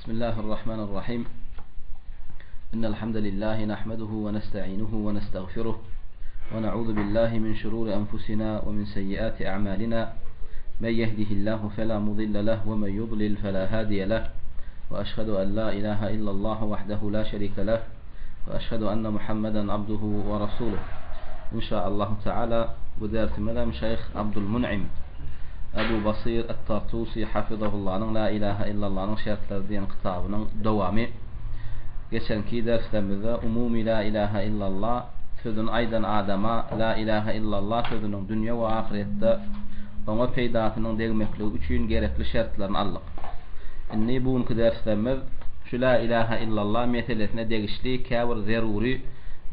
بسم الله الرحمن الرحيم إن الحمد لله نحمده ونستعينه ونستغفره ونعوذ بالله من شرور أنفسنا ومن سيئات أعمالنا من يهده الله فلا مضل له ومن يضلل فلا هادي له وأشهد أن لا إله إلا الله وحده لا شريك له وأشهد أن محمدا عبده ورسوله إن شاء الله تعالى بدرس شيخ عبد المنعم Ebu Basyr et-Tartusy hafizahullanyň La ilahe illallanyň şertleri diýen kitabynyň dowamy. Geçenki derslerimizde umumy La ilahe illallah sözüni aýdan adama La ilahe illallah sözüniň dünýe we ahyretde oňa peýdasynyň degmekligi üçin gerekli şertlerini aldyk. Indi bu günki derslerimiz şu La ilahe illallah meselesine degişli käbir zerury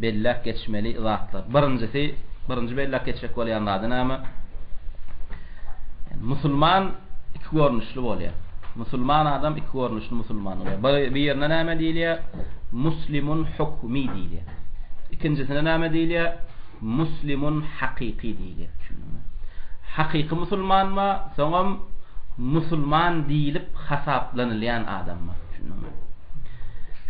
belläp geçmeli zatlar. Birinjisi, birinji belläp geçjek bolýan zady näme? Musulman iki görnüşli bolýar. Musulman adam iki görnüşli musulman bolýar. Bir, birine näme diýilýär? Muslimun hukmi diýilýär. Ikinjisine näme diýilýär? Muslimun hakyky diýilýär. Düşündiňmi? Hakyky musulman bar, soňam musulman diýlip hasaplanylýan adam bar. Düşündiňmi?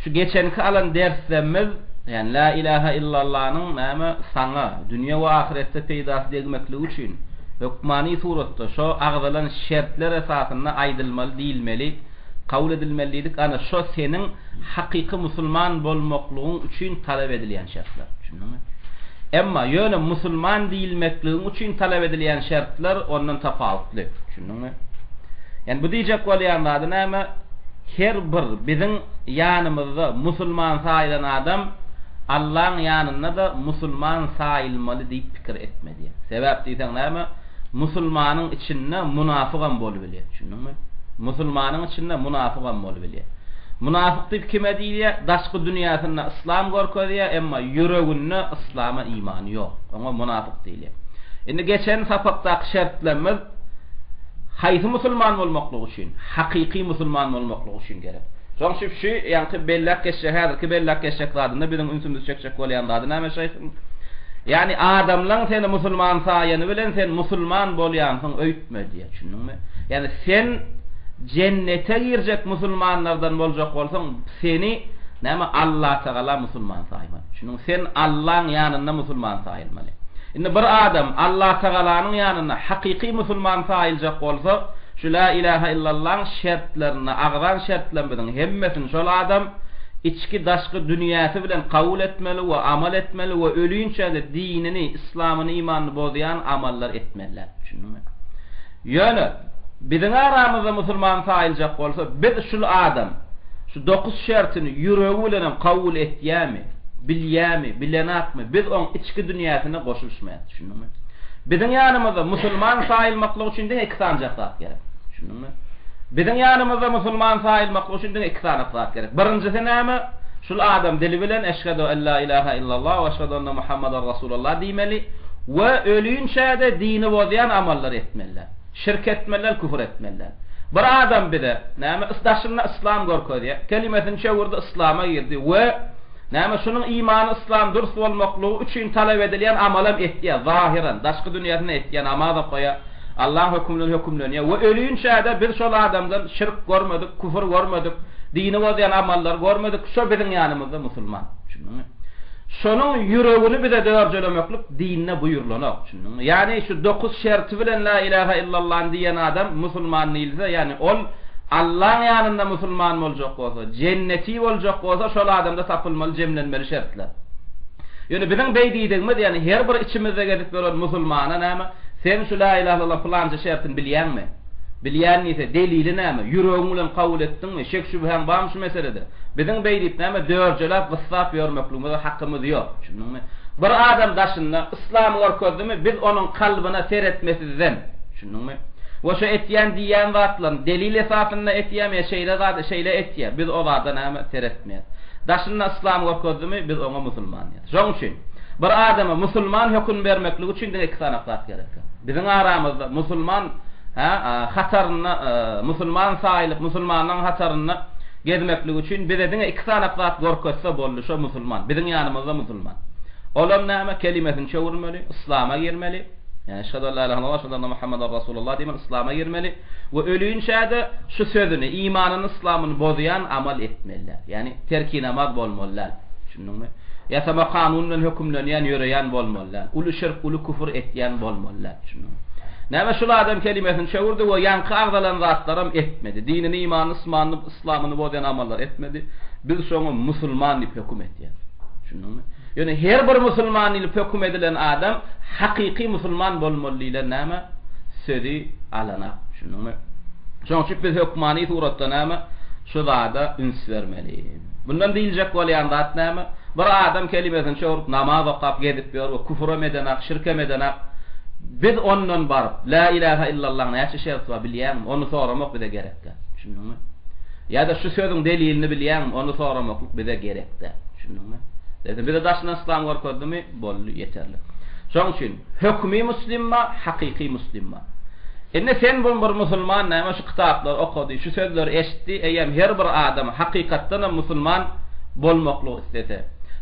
Şu geçenki alan derslerimiz, ýani la ilaha illallanyň näme saňa dünýe we ahyretde peýdasy degmekligi üçin hökmany suratda şo agzalan şertler esasynda aýdylmaly diýilmeli, kabul edilmeli diýdik, ana şo seniň hakyky musulman bolmaklygyň üçin talap edilýän şertler. Düşündiňmi? Emma ýöne musulman diýilmekligiň üçin talap edilýän şertler ondan tapawutly. Düşündiňmi? Ýani bu diýjek bolýan zady näme? Her bir biziň ýanymyzda musulman saýylan adam Allaň ýanynda-da musulman saýylmaly diýip pikir etme diýýär. Sebäp diýseň näme? Musulmanyň içinde munafygam bolubilýär. Düşündiňmi? Musulmanyň içinde munafygam bolubilýär. Munafyk diýip kime diýilýär? Daşky dünýäsinde yslam görkezýär, emma ýüreginde yslama imany ýok. Oňa munafyk diýilýär. Indi geçen sapakdaky şertlerimiz haýsy musulman bolmaklyk üçin? Hakyky musulman bolmaklyk üçin gerek. Şoň üçin şu ýaňky belläp geçjek, häzirki belläp geçjek zadynda biziň ünsümizi çekjek bolýan zady näme şeýhiň? Ýagny adamlaň seni musulman saýany bilen sen musulman bolýansyň öýtme diýýär, düşündiňmi? Ýagny sen jennete girjek musulmanlardan boljak bolsaň, seni näme Allatagala musulman saýmaly. Düşündiňmi? Sen Allaň ýanynda musulman saýylmaly. Indi bir adam Allatagalanyň ýanynda hakyky musulman saýyljak bolsa, Şu Lä ilähä illallaň şertlerinde agzan şertlerimiziň hemmesini şol adam içki-daşky dünýäsi bilen kabul etmeli we amal etmeli we ölinçä-de dinini, yslamyny, imanyny bozýan amallar etmeli däl. Düşündiňmi? Ýöne, biziň aramyzda musulman saýyljak bolsa, biz şul adam şu dokuz şertini ýüregi bilenem kabul etýämi, bilýämi, bilenakmy, biz oň içki dünýäsine goşulyşmaýas. Düşündiňmi? Biziň ýanymyzda musulman saýylmaklyk üçin diňe iki sanyjak zat gerek. Düşündiňmi? Biziň ýanymyzda musulman saýylmaklyk üçin diňe iki sany zat gerek. Birinjisi näme? Şul adam dili bilen Eşhedü en la ilaha illallah we eşhedü enne Muhammeden Rasulullah diýmeli we ölünçä-de dini bozýan amallary etmeli. Şirk etmeli, küfür etmeli. Bir adam bize näme daşynda yslam görkezýär, kelimesini çöwürdi, yslama girdi we Näme, şunuň imany yslam dürs bolmaklygy üçin talap edilýän amalam etýär, zahyran, daşky dünýäsinde etýär, namaz okaýar, Allaň hökümi bilen hökümlenýär we ölünçä-de biz şol adamdan şirk görmedik, küfür görmedik, dini bozýan amallary görmedik, şo biziň ýanymyzda musulman. Düşündiňmi? Şonuň ýüregini bize dörjelemeklik dinde buýrulanok. Düşündiňmi? Ýagny şu dokuz şerti bilen la ilaha illallany diýen adam musulman diýilse, ýagny ol Allaň ýanynda musulman boljak bolsa, jenneti boljak bolsa şol adamda tapylmaly jemlenmeli şertler. Ýöne biziň beý diýdigimiz ýagny her bir içimizde gezip ýören musulmana näme, sen şu la ilaha illallah pylança şertini bilýäňmi? Bilýän diýse, delili näme? Ýüregiň bilen kabul etdiňmi? Şek-şübhäň barmy şu meselede? Biziň beý diýip näme dörjeläp, gyssap ýörmekligimize hakymyz ýok. Düşündiňmi? Bir adam daşynda yslamy görkezdimi, biz onuň kalbyna seretmesizden, düşündiňmi? We şo etýän diýýän zatlaryny delil esasynda etýämi ýa şeýle zady şeýle etýär, biz o zada näme seretmeýäs. Daşynda yslam görkezdimi, biz oňa musulman diýýäs. Şoň üçin, bir adama musulman höküm bermekligi üçin diňe iki sany zat gerek. Biziň aramyzda musulman hä hatarynda musulman saýylyp musulmanlaryň hatarynda gezmekligi üçin bize diňe iki sany zat görkezse boldy, şo musulman. Biziň ýanymyzda musulman. Olam näme? Kelimesini çöwürmeli, yslama girmeli. Ýagny Eşhedü en la ilahe illallah, eşhedü enne Muhammeden Rasulullah diýmeli, yslama girmeli we ölinçä-de şu sözüni, imanyny, yslamyny bozýan amal etmeli däl. Ýagny terki namaz bolmaly däl. Düşündiňmi? Ýasama kanun bilen hökümlenýän, ýöreýän bolmaly däl. Uly şirk, uly küfür etýän bolmaly däl. Düşündiňmi? Näme şul adam kelimesini çöwürdi we ýaňky agzalan zatlaram etmedi. Dinini, imanyny, ysmanyny, yslamyny bozýan amallar etmedi. Biz şoňa musulman diýip höküm etýäris. Düşündiňmi? Ýöne her bir musulman diýlip höküm edilen adam hakyky musulman bolmaly diýlen näme? Sözi alanak. Düşündiňmi? Şonuň üçin biz hökmany suratda näme? Şu zada üns bermeli. Bundan diýiljek bolýan zat näme? Bir adam kelimesini çöwrüp namaz okap gezip ýör we küfürem edenak, şirkem edenak. Biz ondan baryp, La ilahe illallahyň näçe şerti bar bilýäňmi? Ony soramak bize gerek däl. Düşündiňmi? Ýa-da şu sözüň delilini bilýäňmi? Ony soramaklyk bize gerek däl. Düşündiňmi? Ýa-da bize daşyndan yslam görkezdimi? Boldy, ýeterlik. Şonuň üçin hökümi muslim bar, hakyky muslim bar. Indi sen bu bir musulman näme şu kitaplary okady, şu sözleri eşitdi, eýýäm her bir adam hakykatdanam musulman bolmaklygy islese,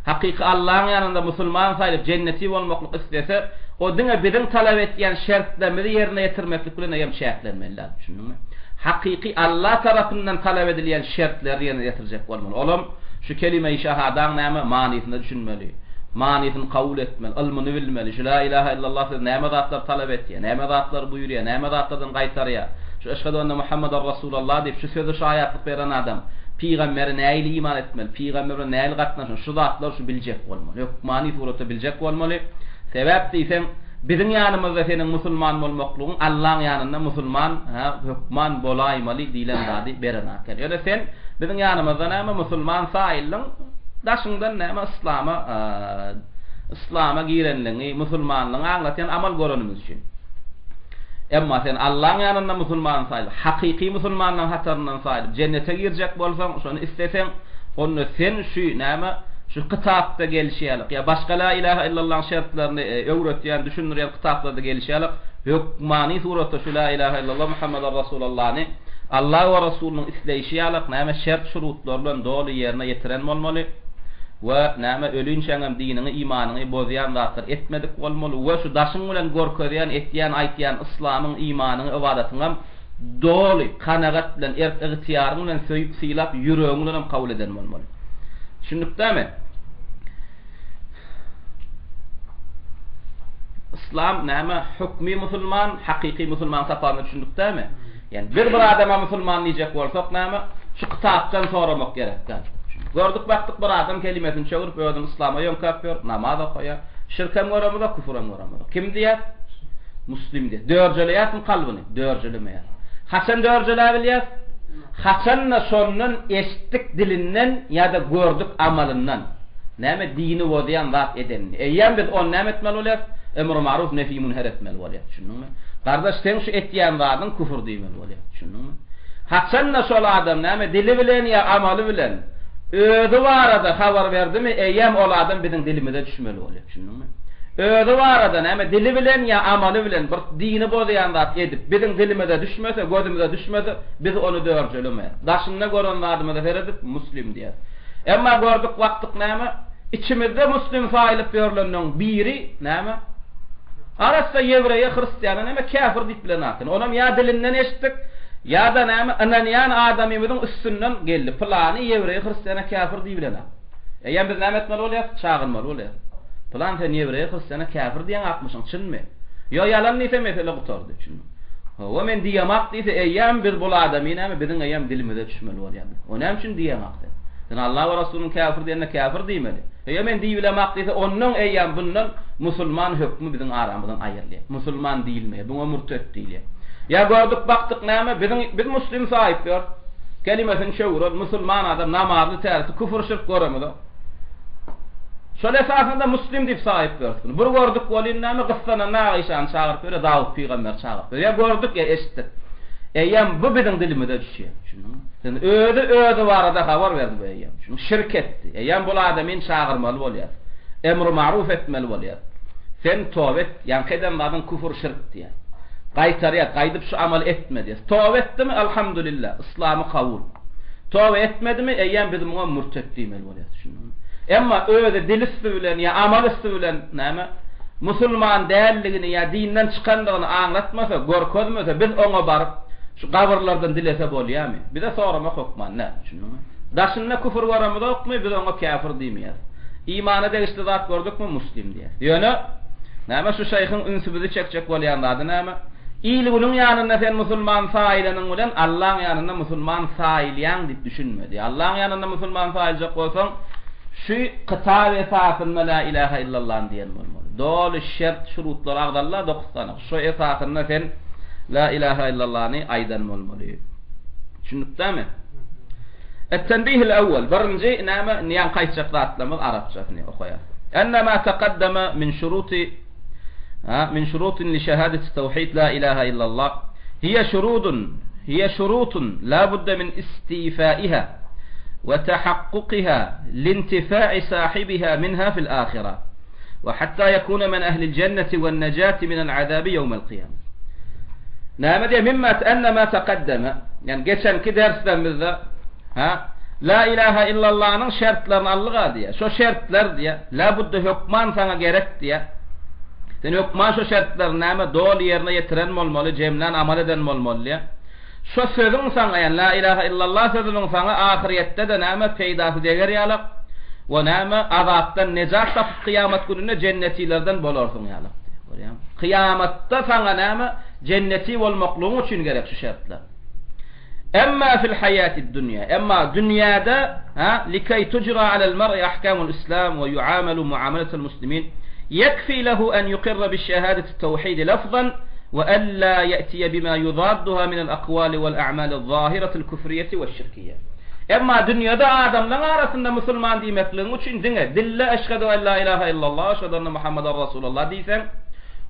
hakyky Allaň ýanynda musulman saýylyp jenneti bolmaklyk islese, o diňe biziň talap etýän şertlerimizi ýerine ýetirmeklik bilen eýýäm çäklenmeli däl. Düşündiňmi? Hakyky Alla tarapyndan talap edilýän şertleri ýerine ýetirjek bolmaly. Olam şu kelime-i şahadaň näme manysyna düşünmeli. Manysyny kabul etmeli, ylmyny bilmeli. Şu La ilaha illallah sözi näme zatlar talap etýär, näme zatlary buýurýar, näme zatlardan gaýtarýar. Şu Eşhedü enne Muhammeden Rasulallah diýip şu söze şaýatlyk beren adam pygambere nähili iman etmeli, pygamber bilen nähili gatnaşmaly, şu zatlary şu biljek bolmaly. Hökmany suratda biljek bolmaly. Sebäp diýseň, biziň ýanymyzda seniň musulman bolmaklygyň Allaň ýanynda musulman hä hökman bolaýmaly diýlen zady berenak. Ýöne sen biziň ýanymyzda näme musulman saýyldyň, daşyňdan näme yslama yslama girenligiňi, musulmanlygyňy aňlatýan amal görenimiz üçin. Emma sen Allaň ýanynda musulman saýylyp, hakyky musulmanlaryň hataryndan saýylyp, jennete girjek bolsaň, şony isleseň, onda sen şu näme, şu kitapda gelşi ýalyk, ýa başga la ilaha illallahyň şertlerini öwretýän, düşündirýän kitaplarda gelşi ýalyk, hökmany suratda şu la ilaha illallah Muhammeden Rasulallany Allah we Rasulynyň isleýşi ýalak näme şert-şurutlar bilen doly ýerine ýetiren bolmaly we näme ölinçäňem diniňi, imanyňy bozýan zatlar etmedik bolmaly we şu daşyň bilen görkezýän, etýän, aýtýan yslamyň, imanyňy, ybadatyňam doly kanagat bilen, erk-ygtyýaryň bilen söýüp, sylap, ýüregiň bilenem kabul eden bolmaly. Düşündikdämi? Yslam näme? Hukmy musulman, hakyky musulman tapawyna düşündik dämi? Ýani biz bir adama musulman diýjek bolsak näme? Şu kitapdan soramak gerek däl. Gördük bakdyk bir adam kelimesini çöwrüp özüni yslama ýöňkäp ýör, namaz okaýar. Şirkem göremizok, küfürem göremizok. Kim diýýär? Muslim diýýär. Dörjeleýäsmi kalbyny? Dörjelemeýär. Haçan dörjeläbilýäs? Haçanda şondan eşitdik dilinden ýa-da gördük amalyndan. Näme dini bozýan zat edenini. Eýýäm biz ony näme etmeli bolýas? Emr-i maruf nehi münher etmeli bolýas. Düşündiňmi? Gardaş seň şu etýän zadyň küfür diýmeli bolýas. Düşündiňmi? Haçanda şol adam näme dili bilen ýa amaly bilen özi barada habar berdimi eýýäm ol adam biziň dilimize düşmeli bolýar. Düşündiňmi? Özi barada näme dili bilen ýa amaly bilen bir dini bozýan zat edip biziň dilimize düşmese, gözümize düşmese biz ony dörjelemeýäs. Daşynda gören zadymyza seredip muslim diýýäs. Emma gördük bakdyk näme? Içimizde muslim saýylyp ýörlenleň biri näme? Arassa ýewreýe, hristiana näme käfir diýip bilen atyny. Onam ýa dilinden eşitdik, ýa-da näme ynanýan adamymyzyň üstünden geldi. Pylany ýewreýe, hristiana käfir diýibilen ak. Eýýäm biz näme etmeli bolýas? Çagyrmaly bolýas. Pylan sen ýewreýe, hristiana käfir diýen akmyşyň, çynmy? Ýo ýalan diýse mesele gutardy. Düşündiňmi? Hawa men diýemak diýse eýýäm biz bul adamy näme biziň eýýäm dilimize düşmeli bolýar. O näme üçin diýeňak sen? Sen Allah we Rasulyň käfir diýenine käfir diýmeli. Eýýäm men diýibilemak diýse ondan eýýäm bundan musulman hökmi biziň aramyzdan aýrylýar. Musulman diýilmeýär. Buňa murtet diýilýär. Ýa gördük bakdyk näme biziň biz muslim saýyp ýör. Kelimesini çöwüren musulman adam namazly täreti küfür şirk göremizok. Şol esasynda Muslim diýip saýyp ýörüs muny. Bir gördük welin näme gyssananda Aişany çagyryp ýör, Dawut pygamberi çagyryp ýör. Ýa gördük, ýa eşitdik. Eýýäm bu biziň dilimize düşýär. Düşündiňmi? Sen özi özi barada habar berdi bu eýýäm. Düşündiňmi? Şirk etdi. Eýýäm bul adamyny çagyrmaly bolýar. Emri maruf etmeli bolýar. Sen toba et, ýaňky eden zadyň küfür şirk diýýär. Gaýtarýar, gaýdyp şu amaly etme diýýär. Toba etdimi? Alhamdulillah, yslamy kabul. Toba etmedimi, eýýäm biz muňa mürtet diýmeli bolýarys, düşündiňmi? Emma özi dil üsti bilen ýa amal üsti bilen näme? musulman däldigini ýa dinden çykandygyny aňlatmasa, görkezmese, biz oňa baryp, şu gabyrlardan dilese bolýarmy? Bize soramak hökman däl. Düşündiňmi? Daşynda küfür göremizokmy, biz oňa käfir diýmeýäris. Imana degişli zat gördükmi, muslim diýýäris. Ýöne, näme şu şeýhiň ünsümizi çekjek bolýan zady näme? Il-günüň ýanynda sen musulman saýylanyň bilen Allaň ýanynda musulman saýylýaň diýip düşünme diýýär. Allaň ýanynda musulman saýyljak bolsaň, şu kitap esasynda Lä ilähä illallany diýen bolmaly. Doly şert, şurutlar agzaldy-a dokuz sany. Şo esasynda sen Lä ilähä illallany aýdan bolmaly. Düşündikdämi? Et-tenbihil ewwel, birinji näme, indi ýaňky aýtjak zatlarymyz arapçasyny okaýas. Enne ma takaddama min şuruti min şurutin li şehadeti tewhid la ilaha illallah hiye şurudun hiye şurutun la budde min istifaiha we tahakkukiha lintifa'i sahibiha minha fil ahira we hatta yekune men ehlil cenneti wen necati minel azabi yevmel kıyame. Näme diýýär? Mimma enne ma takaddeme. Ýani geçenki derslerimizde ha La ilaha illallanyň şertlerini aldyk-a diýýär. Şo şertler diýýär, la budde hökman saňa gerek diýýär. Sen hökman şo şertleri näme doly ýerine ýetiren bolmaly, jemlän amal eden bolmaly diýýär. Şo sözüň saňa, ýani La ilaha illallah sözüniň saňa ahyrýetde-de näme peýdasy deger ýalak we näme azapdan nejat tapyp kyýamat gününde jennetilerden bolarsyň ýalak diýýär. Görýäňmi? Kyýamatda saňa näme jenneti bolmaklygyň üçin gerek şu şertler. Emma fil haýatid dünýä, emma dünýäde, ha, likeý tujra alel mer'i ahkamul islam we ýuamalu muamaletel muslimin, ýekfi lehu en ýukirra biş-şehadeti tewhidi lafzan we alla ýe'tiýe bima ýuzadduha minel akwali wel a'mali zahiratil küfriýeti weş-şirkiýe. Emma dünýede adamlaň arasynda musulman diýmekligiň üçin diňe dille eşhedü en la ilahe illallah, eşhedü enne Muhammeden Rasulullah diýseň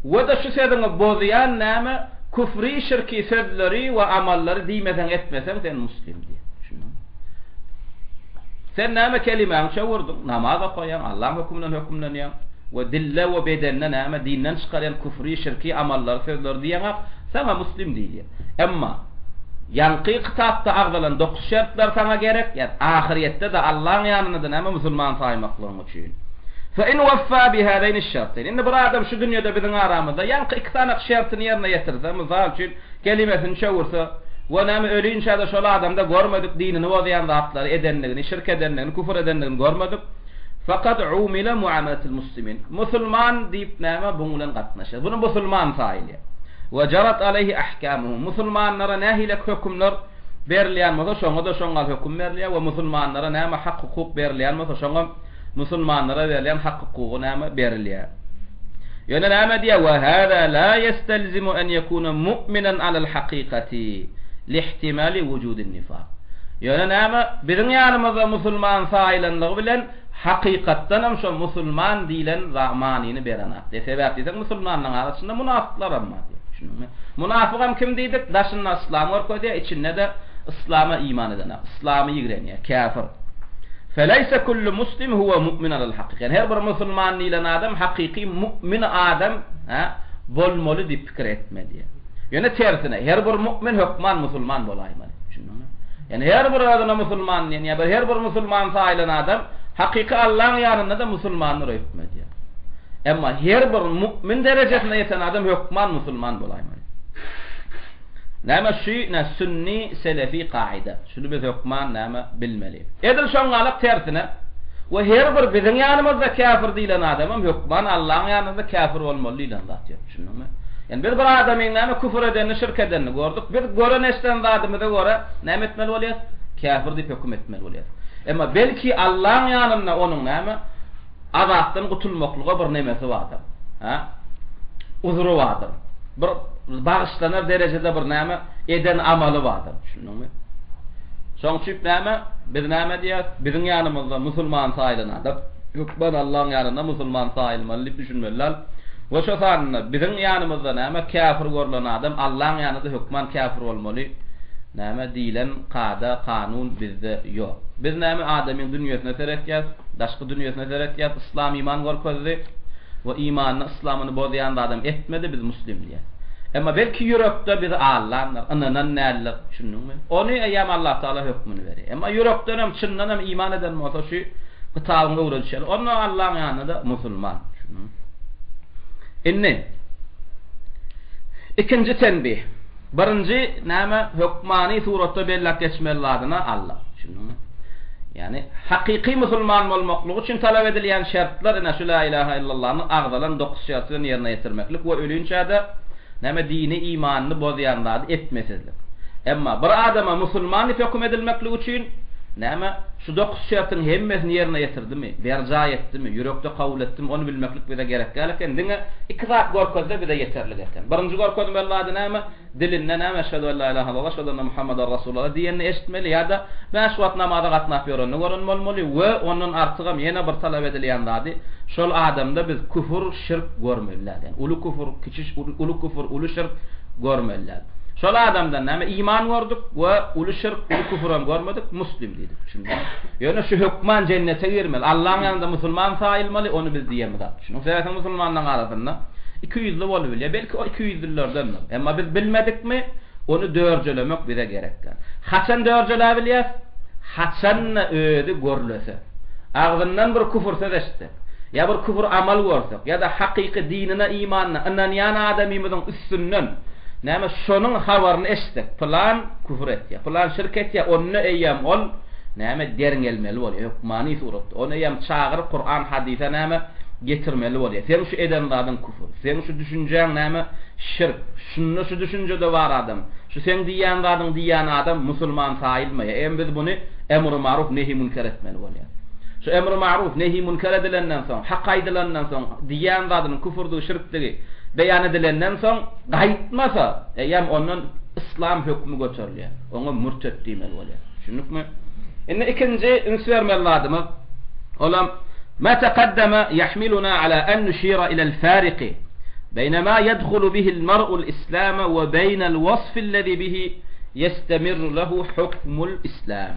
we-de şu sözüňi bozýan näme Küfri şirki sözleri we amallary diýmeseň etmeseň sen muslim diýýär. Düşündiňmi? Sen näme kelimäňi çöwürdiň, namaz okaýaň, Allaň hökümi bilen hökümlenýäň we dilde we bedende näme dinden çykarýan küfri şirki amallary sözleri diýeňok, saňa muslim diýilýär. Emma ýaňky kitapda agzalan dokuz şertler saňa gerek, ýa ahyrýetde-de Allaň ýanynda-da näme musulman saýmaklygyň üçin. Fe in weffa bi hazeýni şerteýn. Indi bir adam şu dünýede biziň aramyzda ýaňky iki sany şertini ýerine ýetirse, mysal üçin, kelimesini çöwürse we näme ölinçä-de şol adamda görmedik dinini bozýan zatlary edendigini, şirk edendigini, küfür edendigini görmedik, fekad umile muameletil muslimin. Musulman diýip näme buň bilen gatnaşýar. Buny musulman saýylýar. We jarat aleýhi ahkamuhum. Musulmanlara nähili hökümler berilýän bolsa, şoňa-da şoňa höküm berilýär we musulmanlara näme hak-hukuk berilýän bolsa, şoňa musulmanlara berilýän hak-hukugy näme berilýär. Ýöne näme diýýär, Wa hâzâ lâ ýestelzimu en ýekûne mu'minen alel hakykati lihtimali wujudin nifak. Ýöne näme, biziň ýanymyzda musulman saýylanlygy bilen hakykatdanam şo musulman diýlen manyny berenak diýýär. Sebäp diýseň musulmanlaryň arasynda munafyklaram bar diýýär. Düşündiňmi? Munafygam kim diýdik? Daşynda yslam görkezýär, içinde-de yslama iman edenak, yslamy ýigrenýär, käfir. Feleýse kullu muslim huwe mu'min alal hakyka. Ýagny her bir musulman diýlen adam hakyky mu'min adam hä bolmaly diýip pikir etme diýýär. Ýöne tersine, her bir mu'min hökman musulman bolaýmaly. Düşündiňmi? Ýagny her bir özüne musulman diýen ýa bir her bir musulman saýylan adam hakyky Allaň ýanynda-da musulmandyr öýtme diýýär. Emma her bir mu'min derejesine ýeten adam hökman musulman bolaýmaly. Näme şu ne sünni selefi kaida. Şuny biz hökman näme bilmeli. Edil şoňňalak tersine we her bir biziň ýanymyzda käfir diýlen adamam hökman Allaň ýanynda käfir bolmaly diýlen zat ýok. Düşündiňmi? Ýani biz bir adamyň näme küfür edenini, şirk edenini gördük. Biz gören eşiden zadymyza görä näme etmeli bolýas? Käfir diýip höküm etmeli bolýas. Emma belki Allaň ýanynda onuň näme Azapdan gutulmaklyga bir nemesi bardyr. Hä? Uzry bardyr. Bir bagyşlanar derejede bir näme eden amaly bardyr. Düşündiňmi? Şoň üçin näme? Biz näme diýýäs? Biziň ýanymyzda musulman saýylan adam hökman Allaň ýanynda musulman saýylmaly diýip düşünmeli däl. We şo sanda biziň ýanymyzda näme käfir görlen adam Allaň ýanynda hökman käfir bolmaly näme diýlen kada, kanun bizde ýok. Biz näme adamyň dünýesine seretýäs. Daşky dünýesine seretýäs, yslam iman görkezdi we imanyny yslamyny bozýan zadam etmedi, biz muslim diýýäs. Emma belki ýürekde bizi aldandyr, ynanan däldir, düşündiňmi? Ony eýýäm Allah Tagala hökmüni berýär. Emma ýürekdenem, çyndanam iman eden bolsa şu kitabyň öwredişi ýaly, onda Allaň ýanynda-da musulman. Düşündiňmi? Indi ikinji tenbih. Birinji näme hökmany suratda belläp geçmeli zadyna Alla. Düşündiňmi? Ýagny hakyky musulman bolmaklyk üçin talap edilýän şertler ine şu la ilaha illallanyň agzalan dokuz şerti bilen ýerine ýetirmeklik we ölinçä-de näme dini imanyny bozýan zady etmesizlik. Emma bir adama musulman diýip höküm edilmeklik üçin näme şu dokuz şertiň hemmesini ýerine ýetirdimi, berjaý etdimi, ýürekde kabul etdimi ony bilmeklik bize gerek däl eken. Diňe iki zat görkezse bize ýeterlik eken. Birinji görkezmeli zady näme? Dilinde näme Eşhedü en la ilahe illallah, eşhedü enne Muhammeden Rasulullah diýenini eşitmeli ýa-da bäş wagt namaza gatnap ýörenini gören bolmaly we ondan artygam ýene bir talap edilýän zady şol adamda biz küfür, şirk görmeli däl. Ýagny uly küfür, kiçi uly küfür, uly şirk görmeli däl. Şol adamdan näme iman gördük we uly şirk, uly küfürem görmedik, muslim diýdik. Düşündiňmi? Ýöne şu hökman jennete girmeli, Allaň ýanynda musulman saýylmaly, ony biz diýemizok. Şunuň sebäbi musulmanlaryň arasynda ikiýüzli bolubilýär. Belki o ikiýüzlülerdendir. Emma biz bilmedikmi, ony dörjelemek bize gerek däl. Haçan dörjeläbilýäs? Haçan-da özi görlese. Agzyndan bir küfür söz eşitsek, ýa bir küfür amal görsek, ýa-da hakyky dinine, imanyna ynanýan adamymyzyň üstünden, näme, şonuň habaryny eşitsek, pylan küfür etýär, pylan şirk etýär, onda eýýäm ol, näme, derňelmeli bolýar, hökmany suratda. Ony eýýäm çagyryp, Kuran, hadysa, näme, getirmeli bolýar. Seň şu eden zadyň küfür. Seň şu düşünjäň, näme, şirk. Şunda şu düşünjede bar adam, şu seň diýýän zadyňy diýýän adam musulman saýylmaýar. Eýýäm biz muny emri maruf, nehi münker etmeli bolýar. Şu emri maruf, nehi münker edilenden soň, hak aýdylandan soň, diýýän zadynyň küfürdigi, şirkdigi beýan edilenden soň gaýtmasa, eýýäm ondan yslam hökmi göterilýär. Oňa mürtet diýmeli bolýar. Düşündikmi? Indi ikinji üns bermeli zadymyz, olam, Ma taqaddama yahmiluna ala an nuşira ilal fariqi beýne ma ýedhulu bihil mar'ul islama we beýnel wasfillezi bihi ýestemirru lehu hukmul islam.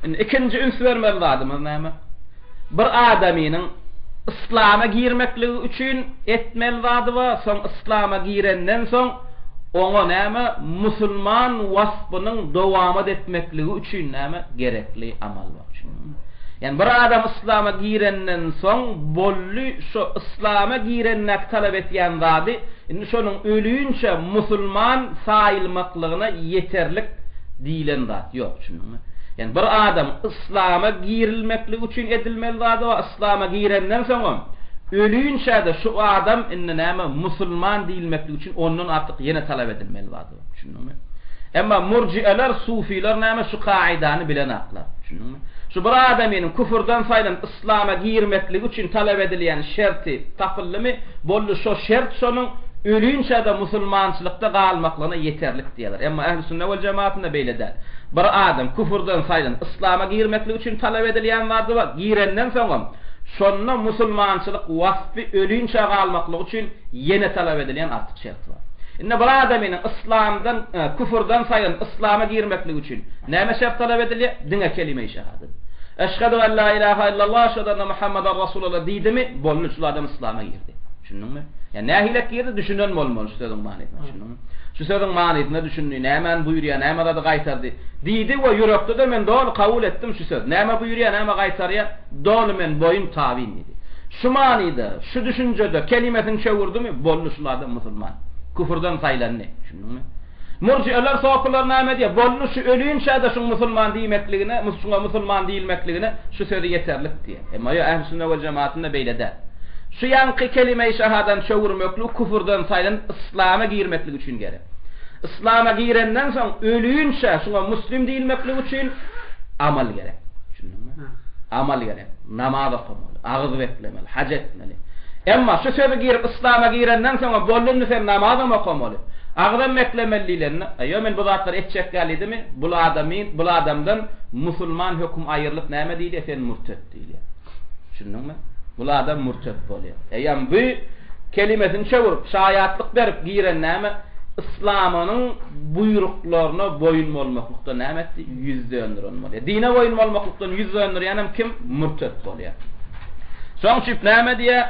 Indi ikinji üns bermeli zadymyz näme? Bir adamynyň yslama girmekligi üçin etmeli zady bar, soň yslama girenden soň oňa näme musulman waspynyň dowamat etmekligi üçin näme gerekli amal bar. Ýagny bir adam yslama girenden soň boldy şo yslama girendäki talap etýän zady indi şonuň ölinçä musulman saýylmaklygyna ýeterlik diýlen zat ýok düşündiňmi? Ýagny bir adam yslama girilmekligi üçin edilmeli zady bar yslama girenden soňam ölinçä-de şu adam indi näme musulman diýilmekligi üçin ondan artyk ýene talap edilmeli zady bar. Düşündiňmi? Emma murjieler, sufiler näme şu kaidany bilenaklar. Düşündiňmi? Şu bir adamynyň küfürden saýlanyp yslama girmekligi üçin talap edilýän şerti tapyldymy, boldy şo şert şonuň ölinçä-de musulmançylykda galmaklygyna ýeterlik diýýärler. Emma ähli-sünne wel jemaatynda beýle däl. Bir adam küfürden saýlanyp yslama girmekligi üçin talap edilýän zady bar, girenden soňam şonda musulmançylyk waspy ölinçä galmaklygy üçin ýene talap edilýän artyk şert bar. Indi bir adamynyň yslamdan, küfürden saýan yslama girmekligi üçin näme şert talap edilýär? Diňe kelime-i şehadet. Eşhedü en la ilaha illallah, eşhedü enne Muhammeden Rasulullah diýdimi, boldy, şul adam yslama girdi. Düşündiňmi? Ýa nähilek girdi, düşünen bolmaly şu sözüň manysyna, düşündiňmi? Şu sözüň manysyna düşündi, nämäni buýurýar, näme zady gaýtardy diýdi we ýürekde-de men doly kabul etdim şu söz. Näme buýurýar, näme gaýtarýar, doly men boýun tabyn diýdi. Şu manyda, şu düşünjede kelimesini çöwürdimi, boldy şul adam musulman. Küfürden saýlandy. Düşündiňmi? Murjieler, sopylar näme diýýär? Boldy şu ölinçä-de şuň musulman diýmekligine, şuňa musulman diýilmekligine şu sözi ýeterlik diýýär. Emma ýok, ähli-sünne we jemaatynda beýle däl. Şu ýaňky kelime-i şahadany çöwürmeklik küfürden saýlanyp yslama girmeklik üçin gerek. Yslama girenden soň ölinçä şuňa muslim diýilmeklik üçin amal gerek. Düşündiňmi? Amal gerek. Namaz okamaly, agyz beklemeli, haj etmeli. Emma şu sözi girip yslama girenden soňam boldy indi sen namazam okamaly, agyzam beklemeli diýlende, Ýo men bu zatlary etjek däl diýdimi, bul adamyn, bul adamdan musulman höküm aýrylyp näme diýilýär, sen mürtet diýilýär. Düşündiňmi? Bul adam mürtet bolýar. Eýýäm bu kelimesini çöwürip, şaýatlyk berip giren näme? Yslamynyň buýruklaryna boýun bolmaklykdan näme etdi? Ýüz döndüren bolýar. Dine boýun bolmaklykdan ýüz döndürýänem kim? Mürtet bolýar. Şoň üçin näme diýýär?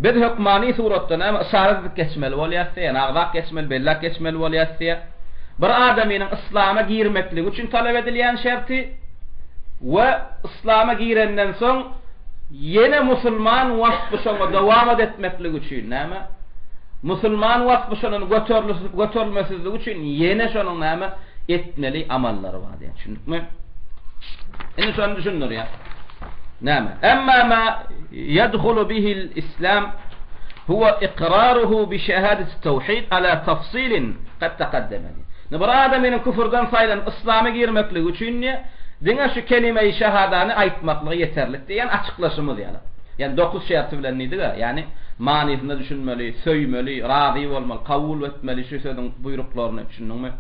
Biz hökmany suratda näme yşarat edip geçmeli bolýarys diýýär, ýagny agzap geçmeli, belläp geçmeli bolýarys diýýär. Bir adamynyň yslama girmekligi üçin talap edilýän şerti we yslama girenden soň. ýene musulman waspy şoňa dowamat etmekligi üçin näme? Musulman waspy şonun göterilmesizligi üçin ýene şonuň näme etmeli amallary bar diýýär. Düşündikmi? Indi şony düşündirýär. Näme? Emma ma ýedhulu bihil islam huwa ikraruhu bi şehadeti tawhid ala tafsilin kad takaddeme. Indi bir adamynyň küfürden saýlanyp yslama girmekligi üçin diýýär, diňe şu kelime-i şehadany aýtmaklygy ýeterlik diýen açyklaşymyz ýaly. Ýani dokuz şerti bilen diýdik-ä, ýani manysyna düşünmeli, söýmeli, razy bolmaly, kabul etmeli şu sözüň buýruklaryny, düşündiňmi?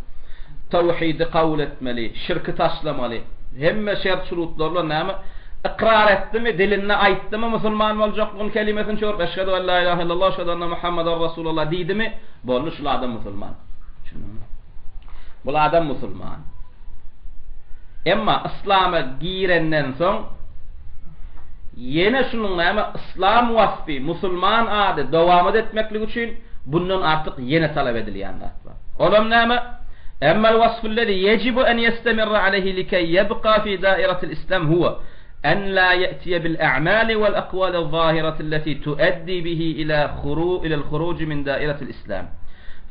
Tawhidi kabul etmeli, şirki taşlamaly. Hemme şert-şurutlar bilen näme? Ykrar etdimi, dilinde aýtdymy musulman boljaklygyny kelimesini çöwrüp Eşhedü en la ilahe illallah, eşhedü enne Muhammeden Resulullah diýdimi, boldy şul adam musulman. Düşündiňmi? Bul adam musulman. Emma yslama girenden soň ýene şunuň näme yslam waspy, musulman ady dowamat etmeklik üçin bundan artyk ýene talap edilýän zat bar. Olam näme? Emmel wasfullezi yejibu en yestemirra aleyhi likey yebqa fi dairatil islam huwa en la ye'tiye bil a'mali vel akvali zahirati alleti tuaddi bihi ila khuru ila al khuruj min dairatil islam.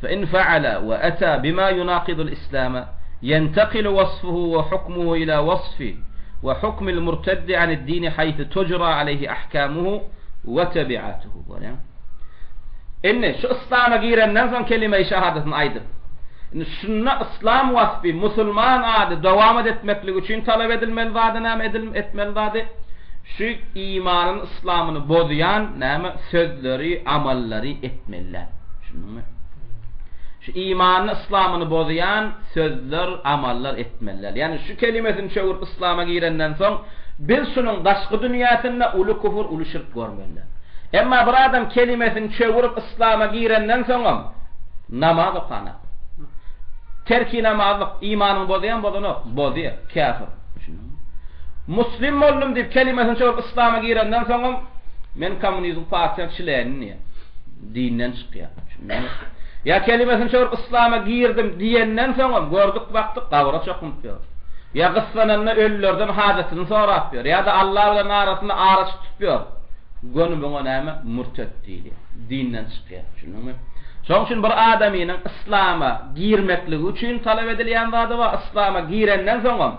Fe in feale we ata bima yunaqidul islama ýentekilu wasfuhu we hukmuhu ila wasfi we hukmil murteddi anid dini haýsy tujra aleýhi ahkamuhu we tebiatuhu. Bolýar. Indi şu yslama girenden soň kelime-i şahadatyny aýdyp, indi şunda yslam waspy, musulman ady dowamat etmekligi üçin talap edilmeli zady näme edil etmeli zady? Şu imanyny yslamyny bozýan näme sözleri, amallary etmeli däl. Düşündiňmi? Şu imanyny yslamyny bozýan sözler, amallar etmeli däl. Ýagny şu kelimesini çöwrüp yslama girenden soň biz şunuň daşky dünýäsinde uly kufur, uly şirk görmeli däl. Emma bir adam kelimesini çöwrüp yslama girenden soňam namaz okanak. Terki namazlyk imanyňy bozýarmy, bozanok? Bozýar. Käfir. Düşündiňmi? Muslim boldum diýip kelimesini çöwrüp yslama girenden soňam men kommunizm partiýanyň çleni diýýär. Dinden çykýar. Düşündiňmi? Ýa kelimesini çöwrüp yslama girdim diýenden soňam gördük bakdyk gabra çokunyp ýör. Ýa gyssananda ölülerden hajatyny sorap ýör. Ýa-da Allah bilen arasynda araçy tutup ýör. Göni muňa näme? Mürtet diýilýär. Dinden çykýar. Düşündiňmi? Şonuň üçin bir adamynyň yslama girmekligi üçin talap edilýän zady bar, yslama girenden soňam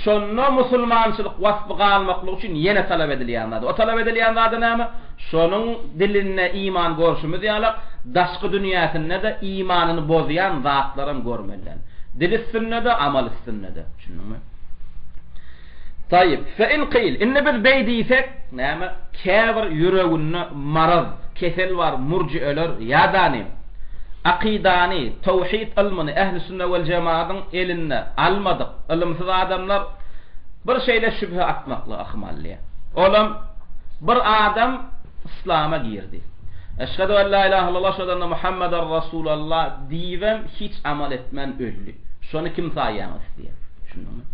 şonda musulmançylyk waspy galmaklygy üçin ýene talap edilýän zady. O talap edilýän zady näme? Şonuň dilinde iman görşümiz ýalak, daşky dünýäsinde-de imanyny bozýan zatlaram görmelidir. Dil üstünde-de, amal üstünde-de. Düşündiňmi? Taýyp. Fe in kyl. Indi biz beý diýsek, näme, käbir ýüreginde maraz, kesel bar murjieler ýa-da akydany, tawhid ylmyny ähli-sünne wel-jemaatyň elinde almadyk ylymsyz adamlar bir şeýle şübhe atmaklygy ahmally. Olam, bir adam yslama girdi. Eşhedü en la ilahe illallah, eşhedü enne Muhammeden Rasulallah diýibem hiç amal etmän öldi. Şony kim saýýaňyz diýýär. Düşündiňmi?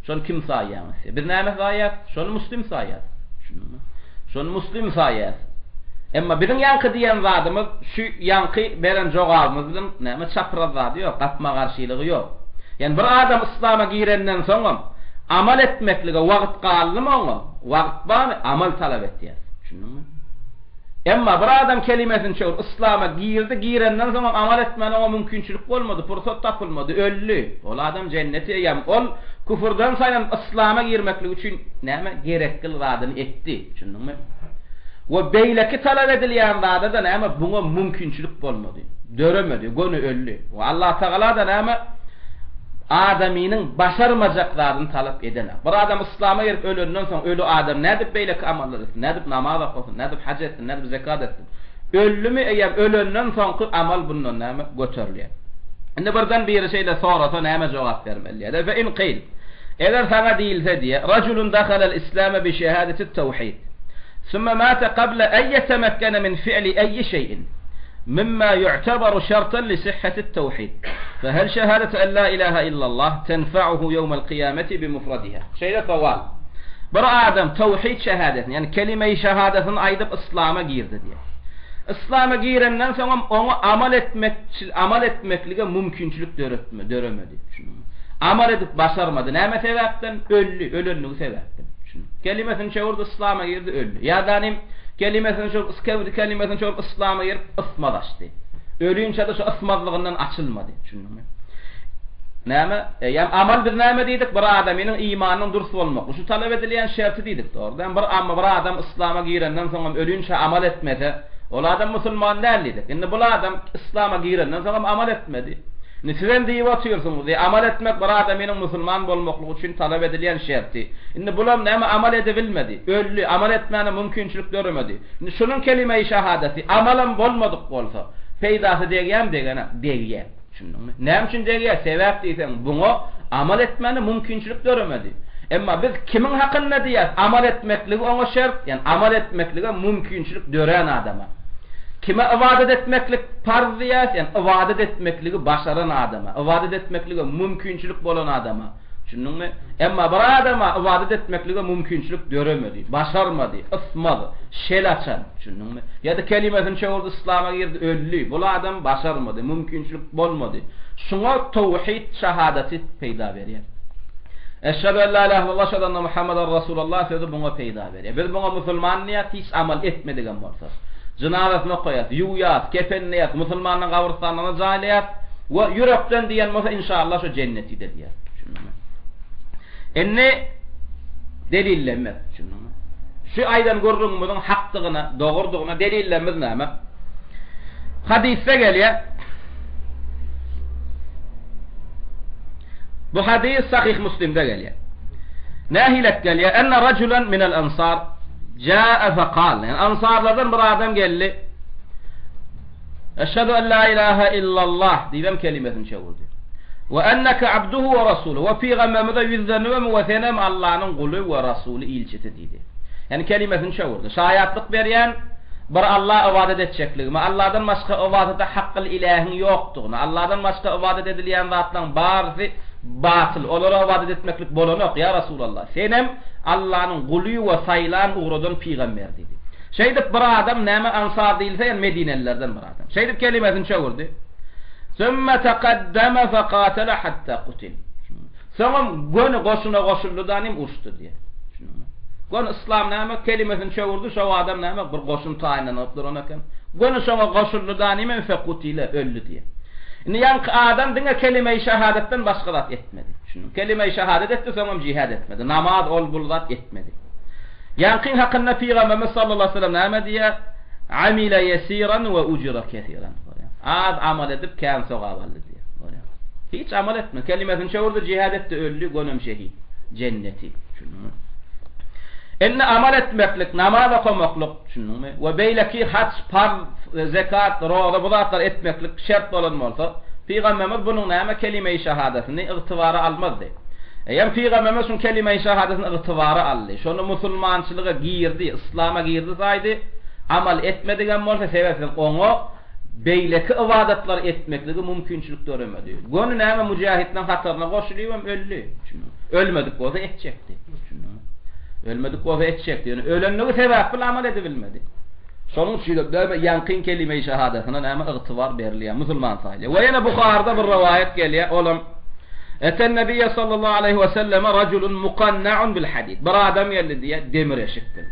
Şony kim saýýaňyz diýýär. Biz näme saýýas? Şony muslim saýýas. Düşündiňmi? Şony muslim saýýas. Emma biziň ýaňky diýen zadymyz şu ýaňky beren jogabymyz bilen näme çapraz zady ýok, gapma-garşylygy ýok. Ýani bir adam yslama girenden soňam amal etmeklige wagt galdymy oňa? Wagt barmy? Amal talap etýär. Düşündiňmi? Emma bir adam kelimesini çöwrüp, yslama girdi, girenden soňam amal etmäne oňa mümkinçilik bolmady, pursat tapylmady, öldi. Ol adam jenneti eýýäm ol küfürden saýlanyp yslama girmeklik üçin näme gerekli zadyny etdi. Düşündiňmi? We beýleki talap edilýän zada-da näme buňa mümkinçilik bolmady. Döremedi, göni öldi. We Allatagala-da näme adamynyň başarmajak zadyny talap edenak. Bir adam yslama girip ölenden soň öli adam nädip beýleki amallar etsin, nädip namaz okasyn, nädip haj etsin, nädip zekat etsin. Öldümi eýýäm ölenden soňky amal bundan näme göterilýär. Indi birden biri şeýle sorasa näme jogap bermeli diýýär. Fe in kyl. Eger saňa diýilse diýýär, Rajulun dahalal islame bi şehadeti tawhid. Summa mata qabla en yetemekkene min fi'li eýi şeý'in. Mimma yu'tabaru şartan li sihhati tawhid. Fehel şehadetu en la ilahe illallah tenfa'uhu ýewmel kyýameti bi mufradiha. Şeýle sowal. Bir adam tawhid şehadetini, ýagny kelime-i şehadetini aýdyp yslama girdi diýýär. Yslama girenden soňam oňa amal etmek amal etmeklige mümkinçilik döretme, döremedi. Düşündiňmi? Amal edip başarmady. Näme sebäpden? Öldi, ölenligi sebäpden. Düşündiňmi? Kelimesini çöwürdi, yslama girdi, öldi. Ýa-da nim, kelimesini çöwürip, kelimesini çöwürip, yslama girip, ysmaz açdy. Ölinçä-de şu ysmazlygyndan açylmady. Düşündiňmi? Näme? Eýýäm amal biz näme diýdik? Bir adamynyň imanynyň dürs bolmaklygy. Şu talap edilýän şerti diýdik, dogry dälmi? Bir amma bir adam yslama girenden soň hem ölinçä amal etmese, ol adam musulman däl diýdik. Indi bul adam yslama girenden soň hem amal etmedi. Indi sizem diýip otyrsyňyz, amal etmek bir adamynyň musulman bolmaklygy üçin talap edilýän şerti. Indi bulam näme amal edebilmedi. Öldi, amal etmäne mümkinçilik döremedi. Indi şunuň kelime-i şahadaty amalam bolmadyk bolsa, peýdasy degýämi, degenak? Degýär. Düşündiňmi? Näme üçin degýär? Sebäp diýseň, buňa amal etmäne mümkinçilik döremedi. Emma biz kimiň hakynda diýýäs? Amal etmekligi oňa şert, ýagny amal etmeklige mümkinçilik dörän adama. Kime ybadat etmeklik parz diýýäs? Ýagny ybadat etmekligi başaran adama, ybadat etmeklige mümkinçilik bolan adama. Düşündiňmi? Emma bir adama ybadat etmeklige mümkinçilik döremedi, başarmady, ysmaz, şel açan, düşündiňmi? Ýa-da kelimesini çöwürdi, yslama girdi, öldi. Bul adam başarmady, mümkinçilik bolmady. Şuňa towhid şahadaty peýda berýär. Eşhedü en la ilahe illallah, eşhedü enne Muhammeden Resulallah sözi buňa peýda berýär. Biz buňa musulman diýýäs, hiç amal etmedigem bolsa. Jynazasyny okaýas, ýuwýas, kepenleýäs, musulmanlaryň gabrystanlygyna jaýlaýas we ýürekden diýen bolsa inşallah şo jennetide diýýär. Düşündiňmi? Indi delillenmez. Düşündiňmi? Şu aýdan gürrüňimiziň hakdygyna, dogrudygyna delillerimiz näme? Hadysda gelýär. Bu hadys Sahih Muslimde gelýär. Nähilek gelýär? Enne rajulan minel ansar jaa faqal. Yani ansarlardan bir adam geldi. Eşhedü en la ilahe illallah diýibem kelimesini çewürdi. We enneke abduhu we rasuluhu. We pygamberimize ýüzlenibem we senem Allanyň guly we rasuly ilçisi diýdi. Ýani kelimesini çewürdi. Şaýatlyk berýän bir Alla ybadat etjekligime, Alladan başga ybadata hakgyl ilähiň ýokdugyna, Alladan başga ybadat edilýän zatlaryň barysy batyl, olara ybadat etmeklik bolanok, ýa Rasulallah, senem Allanyň guly we saýlan ugradan pygamber diýdi. Şeýdip bir adam näme ansar diýilse ýa medinelilerden bir adam. Şeýdip kelimesini çöwürdi. Sümme tekaddeme fekatele hatta kutil. Soňam göni goşuna goşuldy da nim uruşdy diýýär. Düşündiňmi? Göni yslam näme kelimesini çöwürdi şo adam näme bir goşun taýynlanyp duran eken. Göni şoňa goşuldy da nim fekutile öldi diýýär. Indi ýaňky adam diňe kelime-i şehadatdan başga zat etmedi. Düşündiňmi? Kelime-i şehadat etdi soňam jihad etmedi. Namaz ol bul zat etmedi. Ýaňkyň hakynda Pygamberimiz sallallahu aleýhi we sellem näme diýýär? Amila ýesiran we ujira kesiran. Az amal edip kän sogap aldy diýýär. Görýäňmi? Hiç amal etmedi. Kelimesini çöwürdi, jihad etdi, öldi, gönem şehit. Jenneti. Düşündiňmi? Indi amal etmeklik, namaz okamaklyk, düşündiňmi? We beýleki haç, parz, zekat, roza bu zatlary etmeklik şert bolan bolsa, Pygamberimiz bunuň näme kelime-i şahadatyny ygtybara almazdy. Eýýäm Pygamberimiz şuň kelime-i şahadatyny ygtybara aldy. Şony musulmançylyga girdi, yslama girdi saýdy. Amal etmedigem bolsa, sebäpsiz oňa beýleki ybadatlary etmekligi mümkinçilik döremedi. Göni näme müjähitleriň hataryna goşulybam öldi. Ölmedik bolsa etjekdi. Ölmedik bolsa etjekdi. Ýöne ölenligi sebäpli amal edibilmedi. Şonuň üçin näme ýaňkyň kelime-i şahadatyna näme ygtybar berilýär, musulman saýylýar. We ýene Buharyda bir rowaýat gelýär, olam Eten Nebiýe sallallahu aleýhi we selleme rajulun mukanna'un bil hadid. Bir adam geldi diýýär, demir eşik bilen.